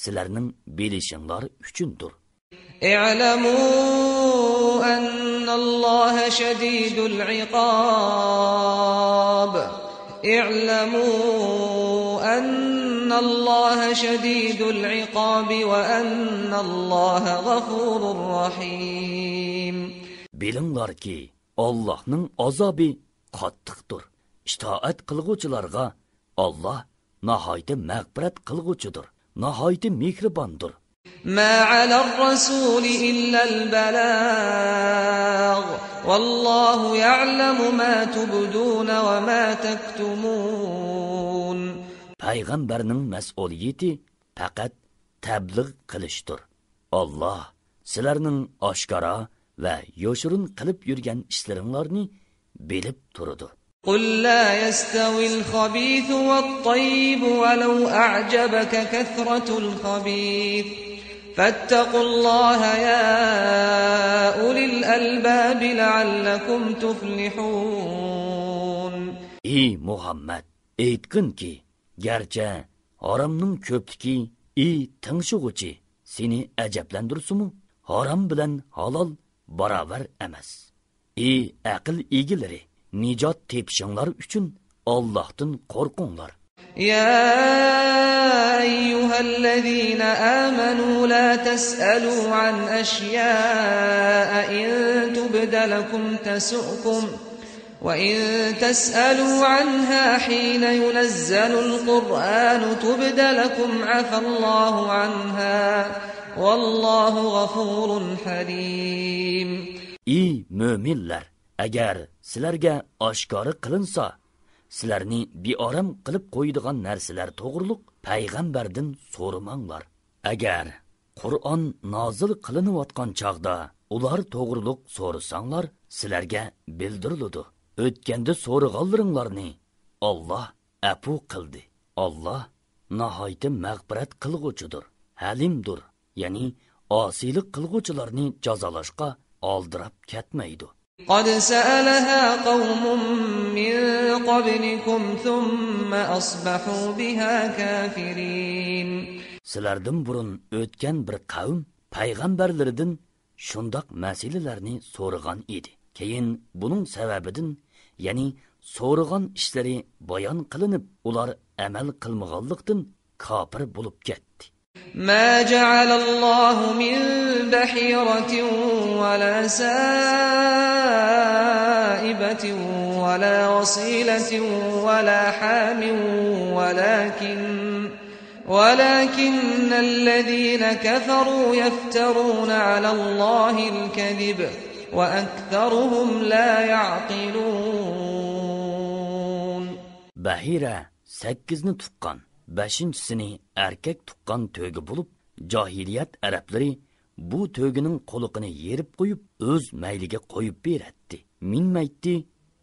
sizlarning bilishinglar uchundir.
اعلموا أن الله شديد العقاب اعلموا أن الله شديد العقاب وأن الله غفور رحيم.
Bilinglar ki Allah'ның azabı qattiqdir. İtaat qilguvchilarga Allah nahayta mağfirat qilguvchidir, nahayta mehribondir.
ما على الرسول إلا البلاغ والله يعلم ما تبدون وما تكتمون.
Peygamberning mas'uliyati faqat tabliğ qilishdir. Allah sizlarning oshkora va yoshirin qilib yurgan ishlaringlarni bilib turadi.
قل لا يستوي الخبيث والطيب ولو أعجبك كثرة الخبيث فاتقوا الله يا أولي الألباب لعلكم تفلحون.
Ey Muhammed, aytqin ki, gerçi haramning ko'pligi, ey tingshug'uchi, seni ajablandirsumu? Haram bilan halol barobar emas. Ey aql egilari, nijot tepishinglar uchun Allohdan qo'rqinglar.
يا أيها الذين آمنوا لا تسألوا عن أشياء إن تبد لكم تسؤكم وإن تسألوا عنها حين ينزل القرآن تبد لكم عفى الله عنها والله غفور حليم.
Ey müminler, agar sizlarga oshkora qilinsa, sizlarni beoram qilib qo'yadigan narsalar to'g'riliq payg'ambardan so'ramanglar. Agar Qur'on nozil qilinayotgan chog'da ular to'g'riliq so'rasanglar, sizlarga bildiriladi. O'tganda so'rag'anlaringlarni Alloh afu qildi. Alloh nihoyatda mag'firat qilguvchidir, halimdir. Ya'ni osiylik qilguvchilarni jazolashga oldirab ketmaydi.
قد سألها قوم من قبلكم ثم أصبحوا بها كافرين.
Sizlardan burun o'tgan bir qavm payg'ambarlaridan shundoq masalalarni so'ragan edi. Keyin buning sababidan, ya'ni so'ragan ishlari bayon qilinib, ular amal qilmaganlikdan kofir bo'lib ketdi.
ما جعل الله من بحيرة ولا سائبة ولا وصيلة ولا حام ولكن الذين كفروا يفترون على الله الكذب وأكثرهم لا يعقلون.
Bahira 8ni tuqqan, 5-sini erkek tuqqan tögü bulup, cahiliyet Arapları bu tögünün qoluqini yerib qo'yib, o'z mayliga qo'yib beratdi. Minmaydi,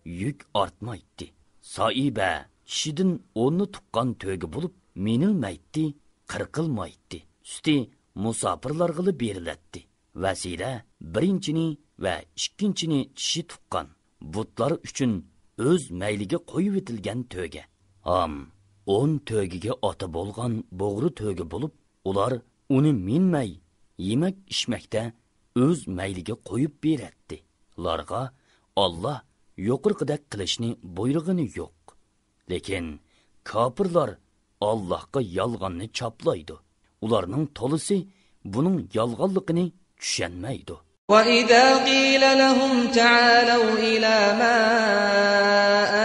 yük artmaydi. Saiba kishidin 10ni tuqqan tögü bulup, minilmaydi, qirqilmaydi. Üsti musafirlarga berilatdi. Vasila 1-chini va 2-chini kishi tuqqan butlar uchun o'z mayliga qo'yib etilgan töge. 10 tögiga ota bo'lgan bo'g'ri tögi bo'lib, ular uni minmay, yemak ishmakda o'z mayliga qo'yib beratdi. Ularga Alloh yo'qirqidek qilishni buyrug'ini yo'q. Lekin kofirlar Allohga yolg'onni choplaydi. Ularning to'lisi buning yolg'onligini tushunmaydi.
وَإِذَا قِيلَ لَهُمْ تَعَالَوْا إِلَى مَا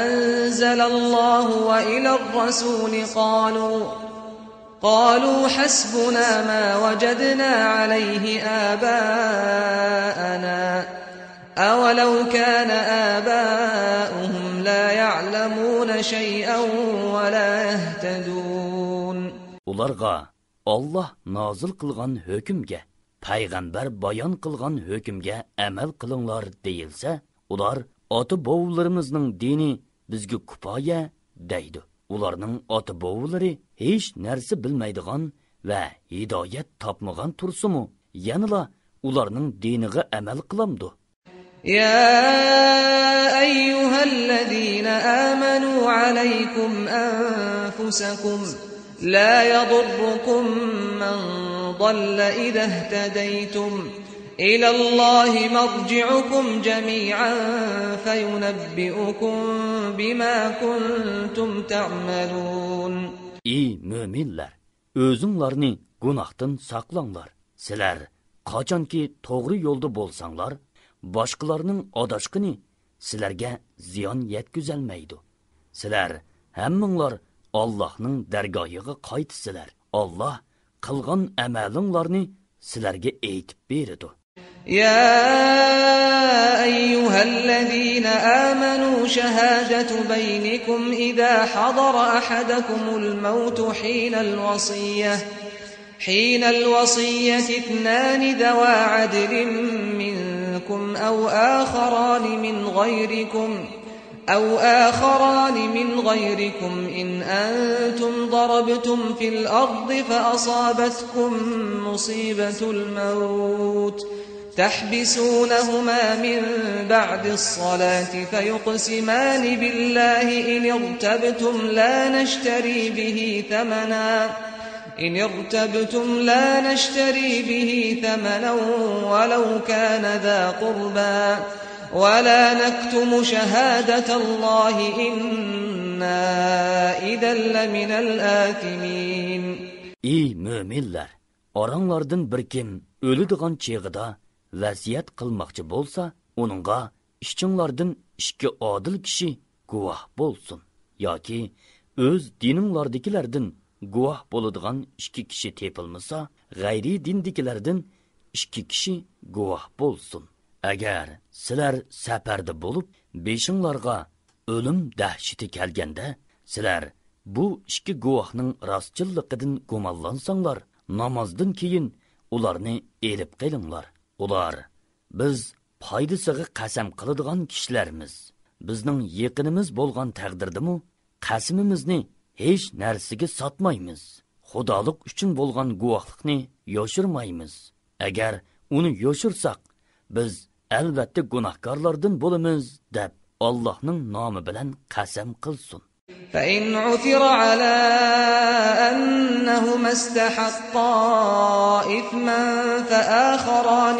أَنزَلَ اللَّهُ وَإِلَى الرَّسُولِ قالوا حسبنا ما وجدنا عليه آباءنا أولو كان آباؤهم لا يعلمون شيئا ولا يهتدون.
Ularga Allah nazil qilgan hukmga, payg'ambar bayon qilgan hukmga amal qilinglar deyilsa, ular ota-bovlarimizning dini bizga kifoya deydi. Ularning ota-bovlari hech narsa bilmaydigan va hidoyat topmagan tursimu, yanila ularning diniga amal qilamdi.
يا أيها الذين آمنوا عليكم أنفسكم لا يضركم من ضل إذا اهتديتم إلى الله مرجعكم جميعا فينبئكم بما كنتم تعملون.
Ey müminler, özüңләрне günahtan saqlanglar. Sizlar qachonki to'g'ri yo'lda bo'lsanglar, boshqalarning adashqini sizlarga ziyon yetkazolmaydi. Sizlar hammanglar Allohning dargohiga qaytsizlar. Alloh qilgan amalinglarni sizlarga aytib beradi.
يا أيها الذين آمنوا شهادة بينكم إذا حضر أحدكم الموت حين الوصية اثنان ذوى عدل منكم أو آخران من غيركم إن أنتم ضربتم في الأرض فأصابتكم مصيبة الموت تحبسونهما من بعد الصلاة فيقسمان بالله إن ارتبتم لا نشتري به ثمنا ولو كان ذا قربى ولا نكتم شهادة الله إنا إذا لمن الآثمين.
Ey müminler, aranlardan bir kim ölüdigan çağıda vasiyat qilmoqchi bo'lsa, uningga ishchinglardan ikki odil kishi guvoh bo'lsin, yoki o'z dininglardagilardan guvoh bo'ladigan ikki kishi tepilmasa, g'ayri dindagilardan ikki kishi guvoh bo'lsin. Agar sizlar safarda bo'lib, beshinglarga o'lim dahshati kelganda, sizlar bu ikki guvohning rostchilligidan gumonlansanglar, namozdan keyin ularni elib qilinglar. Ular biz foydasiga qasam qiladigan kishilarimiz. Bizning yaqinimiz bo'lgan taqdirdimi, qasamimizni hech narsaga sotmaymiz. Xudolik uchun bo'lgan guvohlikni yoshirmaymiz. Agar uni yoshirsak, biz albatta gunohkorlardan bo'lamiz deb Allohning nomi bilan qasam qilsin.
فإن عثر على أنهما استحقا إثما فآخران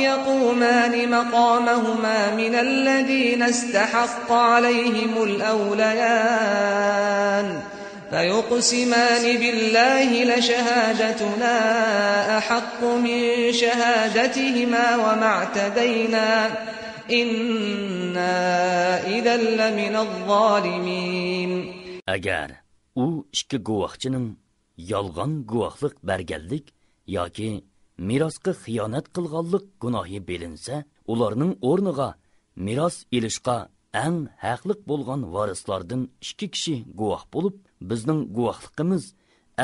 يقومان مقامهما من الذين استحق عليهم الأوليان فيقسمان بالله لشهادتنا أحق من شهادتهما وما اعتدينا إنا إذا لمن الظالمين.
Agar u ikki guvohchining yolg'on guvohlik berganlik yoki mirosga xiyonat qilganlik gunohi bilinsa, ularning o'rniga miros ilishqa eng haqliq bo'lgan varislardan ikki kishi guvoh bo'lib, bizning guvohligimiz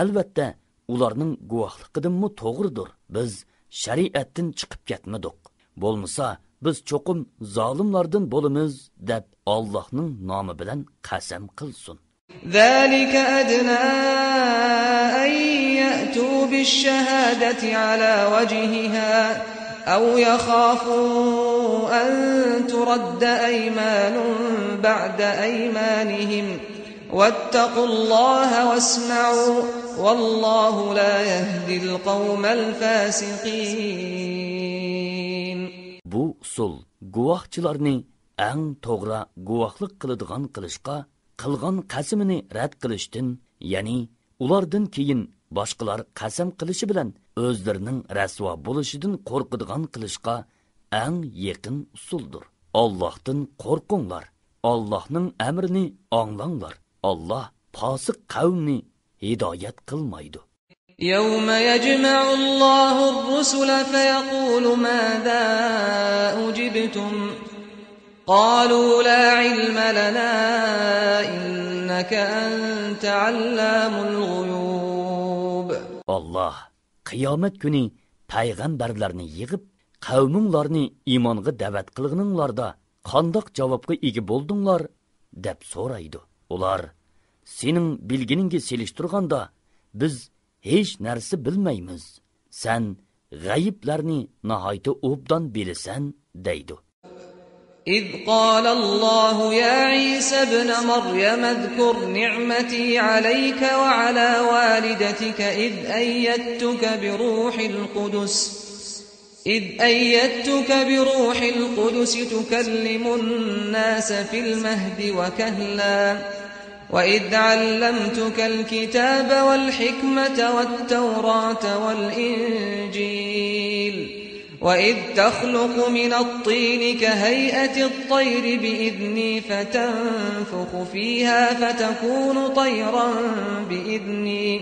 albatta ularning guvohligidanmi to'g'ridir. Biz shariatdan chiqib ketmadik. Bo'lmasa biz cho'qim zolimlardan bo'lamiz deb Allohning nomi bilan qasam qilsin.
ذلك أدنى أن يأتوا بالشهادة على وجهها أو يخافوا أن ترد أيمان بعد أيمانهم واتقوا الله واسمعوا والله لا يهدي القوم الفاسقين.
Bu usul guvohchilarni eng to'g'ri guvohlik qiladigan qilishqa qilgan qasimini rad qilishdan, ya'ni ulardan keyin boshqalar qasam qilishi bilan o'zlarining rasvo bo'lishidan qo'rqadigan qilishga eng yaqin usuldir. Allohdan qo'rqinglar. Allohning amrini anglanglar. Alloh fosiq qavmni hidoyat qilmaydi.
يوم يجمع الله الرسل فيقول ماذا أجبتم قالوا لا علم لنا إنك أنت علام الغيوب.
Allah qiyomat kuni payg'ambarlarni yig'ib, qavminglarni iymonga da'vat qilganinglarda qandoq javobga ega bo'ldinglar deb so'raydi. Ular sening bilginingga selishtirganda biz hech narsa bilmaymiz. Sen g'ayiblarni nihoyatda obdan bilasan deydi.
إذ قال الله يا عيسى ابن مريم اذكر نعمتي عليك وعلى والدتك إذ أيدتك بروح القدس تكلم الناس في المهد وكهلا وإذ علمتك الكتاب والحكمة والتوراة والإنجيل وإذ تخلق من الطين كهيئة الطير بإذني فتنفخ فيها فتكون طيرا بإذني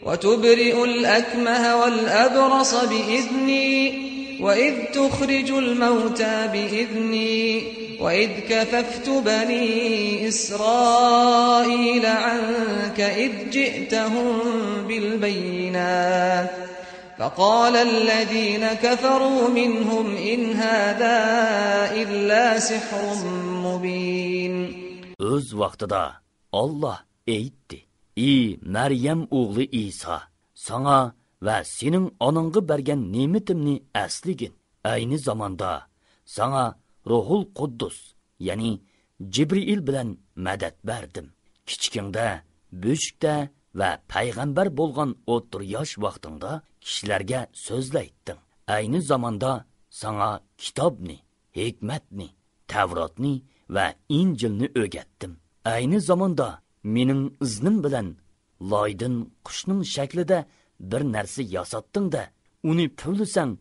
وتبرئ الأكمه والأبرص بإذني وإذ تخرج الموتى بإذني وإذ كففت بني إسرائيل عنك إذ جئتهم بالبينات فقال الذين كفروا منهم إن هذا إلا سحر مبين.
Öz vaqtida Allah aytdi: "Ey Maryam o'g'li İsa, sana va sening onangga bergan ne'matimni asligin. Ayni zamonda sana Ruhul Quddus, ya'ni Jibril bilan madad berdim. Kichkingda, bo'shikda va payg'ambar bo'lgan 30 yosh vaqtingda kishilarga so'zlaytding. Ayni zamonda sana kitobni, hikmatni, Tavrotni va Injilni o'rgatdim. Ayni zamonda mening iznim bilan loydin qushning shaklida bir narsa yasatding-da, uni puvlisang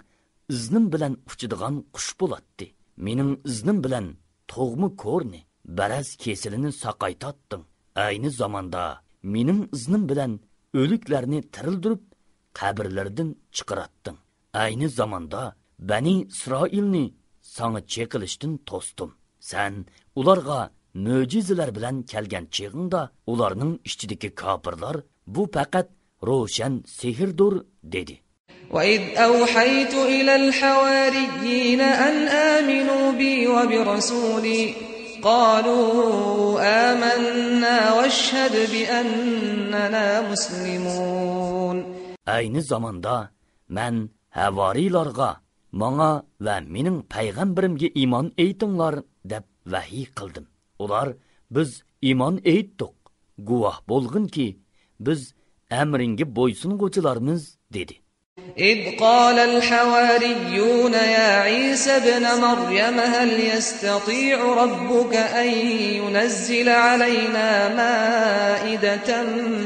iznim bilan uchadigan qush bo'ladi. Mening iznim bilan to'g'mi ko'rni, baraz kesilini saqaytatding. Ayni zamonda mening iznim bilan o'liklarni tirildirib qabrlardan chiqaratding. Ayni zamonda Bani Isroilni sana cheqilishdan to'sdim. Sen ularga mo'jizalar bilan kelgan chig'ingda ularning ichidagi kofirlar bu faqat ro'shan sehrdir dedi.
وإذ أوحيت إلى الحواريين أن آمنوا بي وبرسولي قالوا آمنا واشهد بأننا مسلمون.
Aynı zamanda men havarilarga manga va mening payg'ambarimga iymon aytinglar deb vahiy qildim. Ular biz iymon aytdik, guvoh bo'lginki biz amringa bo'ysunguchilarmiz dedi.
إذ قال الحواريون يا عيسى ابن مريم هل يستطيع ربك أن ينزل علينا مائدة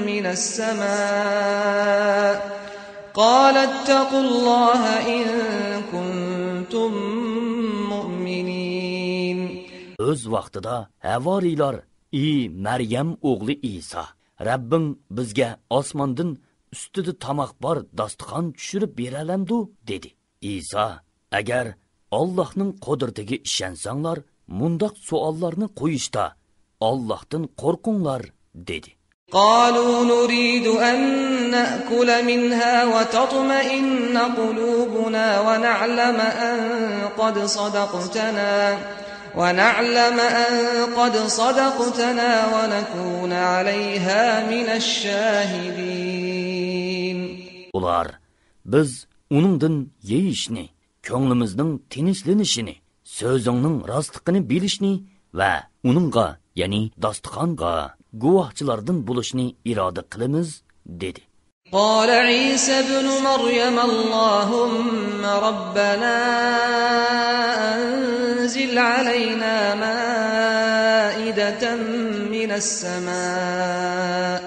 من السماء قال اتقوا الله إن كنتم مؤمنين.
Öz vaqtida havarilar: "Ey Maryam o'g'li İsa, Rabbing bizga osmondan ustida tamoq bor dasturxon tushirib beralamdu" dedi. İsa: "Agar Allohning qudratiga ishonsanglar, mundaq savollarni qo'yishda Allohdan qo'rqinglar" dedi.
قالوا نريد أن نأكل منها وتطمئن قلوبنا ونعلم أن قد صدقتنا ونكون عليها من الشاهدين.
Ular biz uningdan yeyishni, ko'nglimizning tinchlanishini, so'zingning rostligini bilishni va uningga, ya'ni dasturxonga guvohchilardan bo'lishni iroda qilamiz dedi.
قال عيسى ابن مريم اللهم ربنا أنزل علينا مائدة من السماء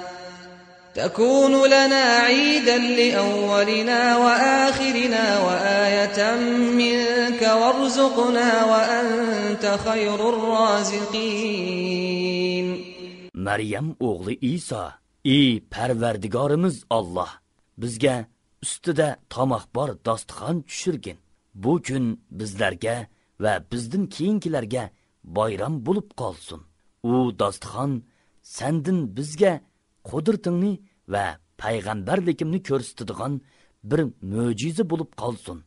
تكون لنا عيدا لأولنا وآخرنا وآية منك وارزقنا وأنت خير الرازقين.
Maryam o'g'li Iso, ey Parvardigorimiz Alloh, bizga ustida tomoq bor dasturxon tushirgin. Bu kun bizlarga va bizdan keyingilarga bayram bo'lib qolsin. U dasturxon sendin bizga qudretingni va payg'ambarligimni ko'rsatadigan bir mo'jiza bo'lib qolsin.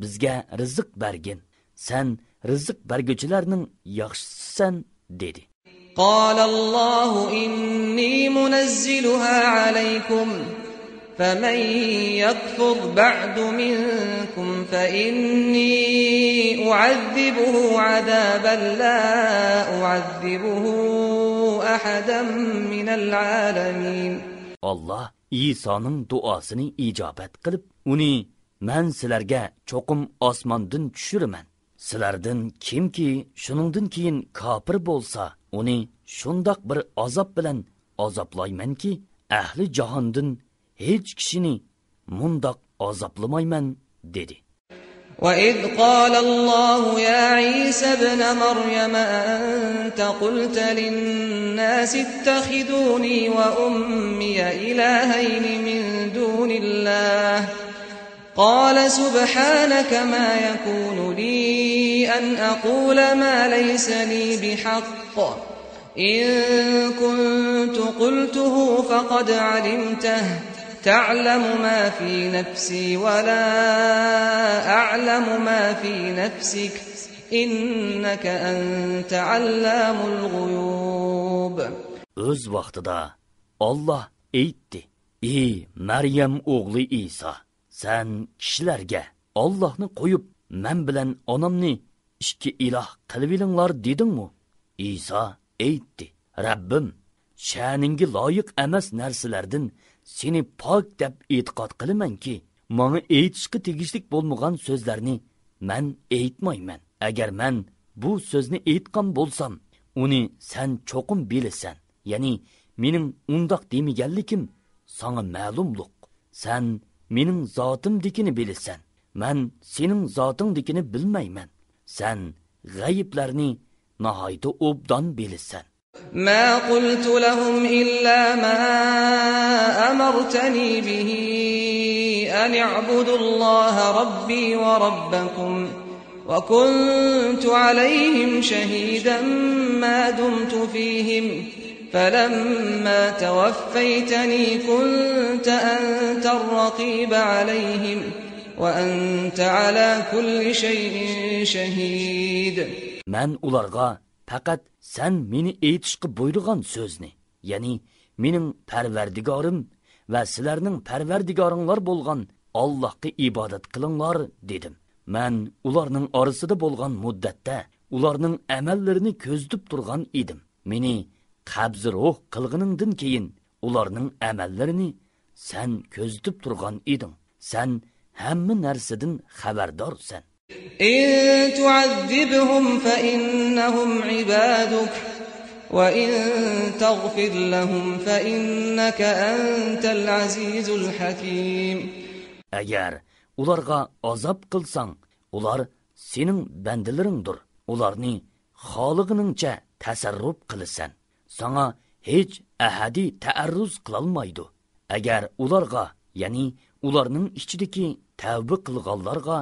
Bizga rizq bergin. Sen rizq berguvchilarning yaxshisisan dedi.
قال الله إني منزلها عليكم فمن يكفر بعد منكم فإني أعذبه عذابا لا أعذبه أحدا من العالمين.
Allah İsa'nın duasını icabet qilib, uni men sizlarga cho'qim osmondan tushiraman. Sizlardan kimki shuningdan keyin kofir bo'lsa, uni shundoq bir azob bilan azoblaymanki, ahli jahondan hech kishini mundoq azoblamayman dedi.
وَإِذْ قَالَ اللَّهُ يَا عِيسَى ابْنَ مَرْيَمَ أَنْتَ قُلْتَ لِلنَّاسِ اتَّخِذُونِي وَأُمِّيَ إِلَٰهَيْنِ مِن دُونِ اللَّهِ قَالَ سُبْحَانَكَ مَا يَكُونُ لِي أَنْ أَقُولَ مَا لَيْسَ لِي بِحَقٍّ إِن كُنتُ قُلْتُهُ فَقَدْ عَلِمْتَهُ تعلم ما في نفسي ولا أعلم ما في نفسك إنك أنت علام الغيوب.
Öz vaqtida Allah aytdi: "Ey Maryam o'g'li İsa, sen kishilarga Allohni qo'yib, men bilan onamni ikki iloh qilib olinglar dedingmi?" İsa aytdi: "Rabbim, sha'ningga loyiq emas narsalardan seni pok deb e'tiqod qilamanki, menga aytishga tegishlik bo'lmagan so'zlarni men aytmayman. Agar men bu so'zni aytgan bo'lsam, uni sen cho'qim bilasan. Ya'ni mening undoq demaganlikim sana ma'lumliq. Sen mening zotimdikini bilasan. Men sening zotingdikini bilmayman. Sen g'ayiblarni nihoyat obdan bilasan.
ما قلت لهم إلا ما أمرتني به أن اعبدوا الله ربي وربكم وكنت عليهم شهيدا ما دمت فيهم فلما توفيتني كنت أنت الرقيب عليهم وأنت على كل شيء شهيد.
من ularga faqat sen meni aytishga buyurgan so'zni, ya'ni mening Parvardigorim va sizlarning Parvardigoringlar bo'lgan Allohga ibodat qilinglar dedim. Men ularning orasida bo'lgan muddatda ularning amallarini ko'zlab turgan edim. Meni qabz ruh qilganingdan keyin ularning amallarini sen ko'zlab turgan eding. Sen hamma narsadan xabardorsan.
إن تعذبهم فإنهم عبادك وإن تغفر لهم فإنك أنت العزيز الحكيم.
Agar ularga azob qilsang, ular sening bandalaringdir. Ularni xolig'iningcha tasarruf qilasan. Sana hech ahadi ta'arruz qilolmaydi. Agar ularga, ya'ni ularning ichidagi tavba qilganlarga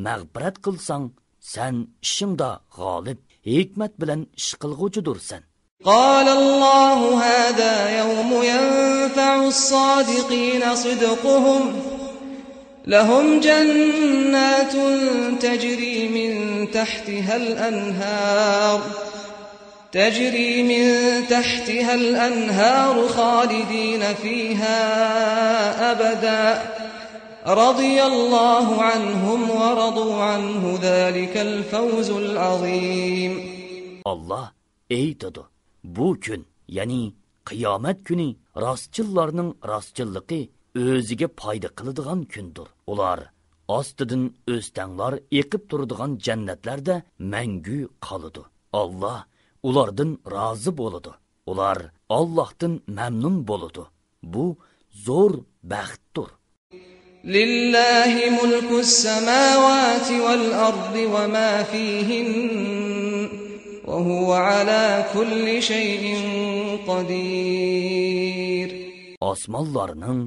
mag'firat qilsang, sen ishingda g'olib, hikmat bilan ish qilg'uvchidursan.
قال الله هذا يوم ينفع الصادقين صدقهم لهم جنات تجري من تحتها الأنهار خالدين فيها أبدا رضي الله عنهم ورضوا عنه ذلك الفوز العظيم.
Allah aytadi: bu kun, ya'ni qiyomat kuni rostchillarning rostchilligi o'ziga foyda qiladigan kundir. Ular ostidan o'stanglar eqib turadigan jannatlarda mangu qoladi. Allah ulardan rozi bo'ladi. Ular Allohdan mamnun bo'ladi. Bu zo'r baxtdir.
Lillahi mulkus semawati vel ardi ve ma fihin ve huve ala kulli şeyin qadir.
Osmonlarning,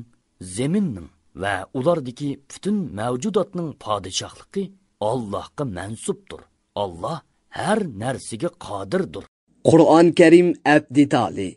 zaminning va ulardagi butun mavjudotning podshohligi Allohga mansubdir. Alloh har narsaga qodirdir.
Qur'on Karim abdi tali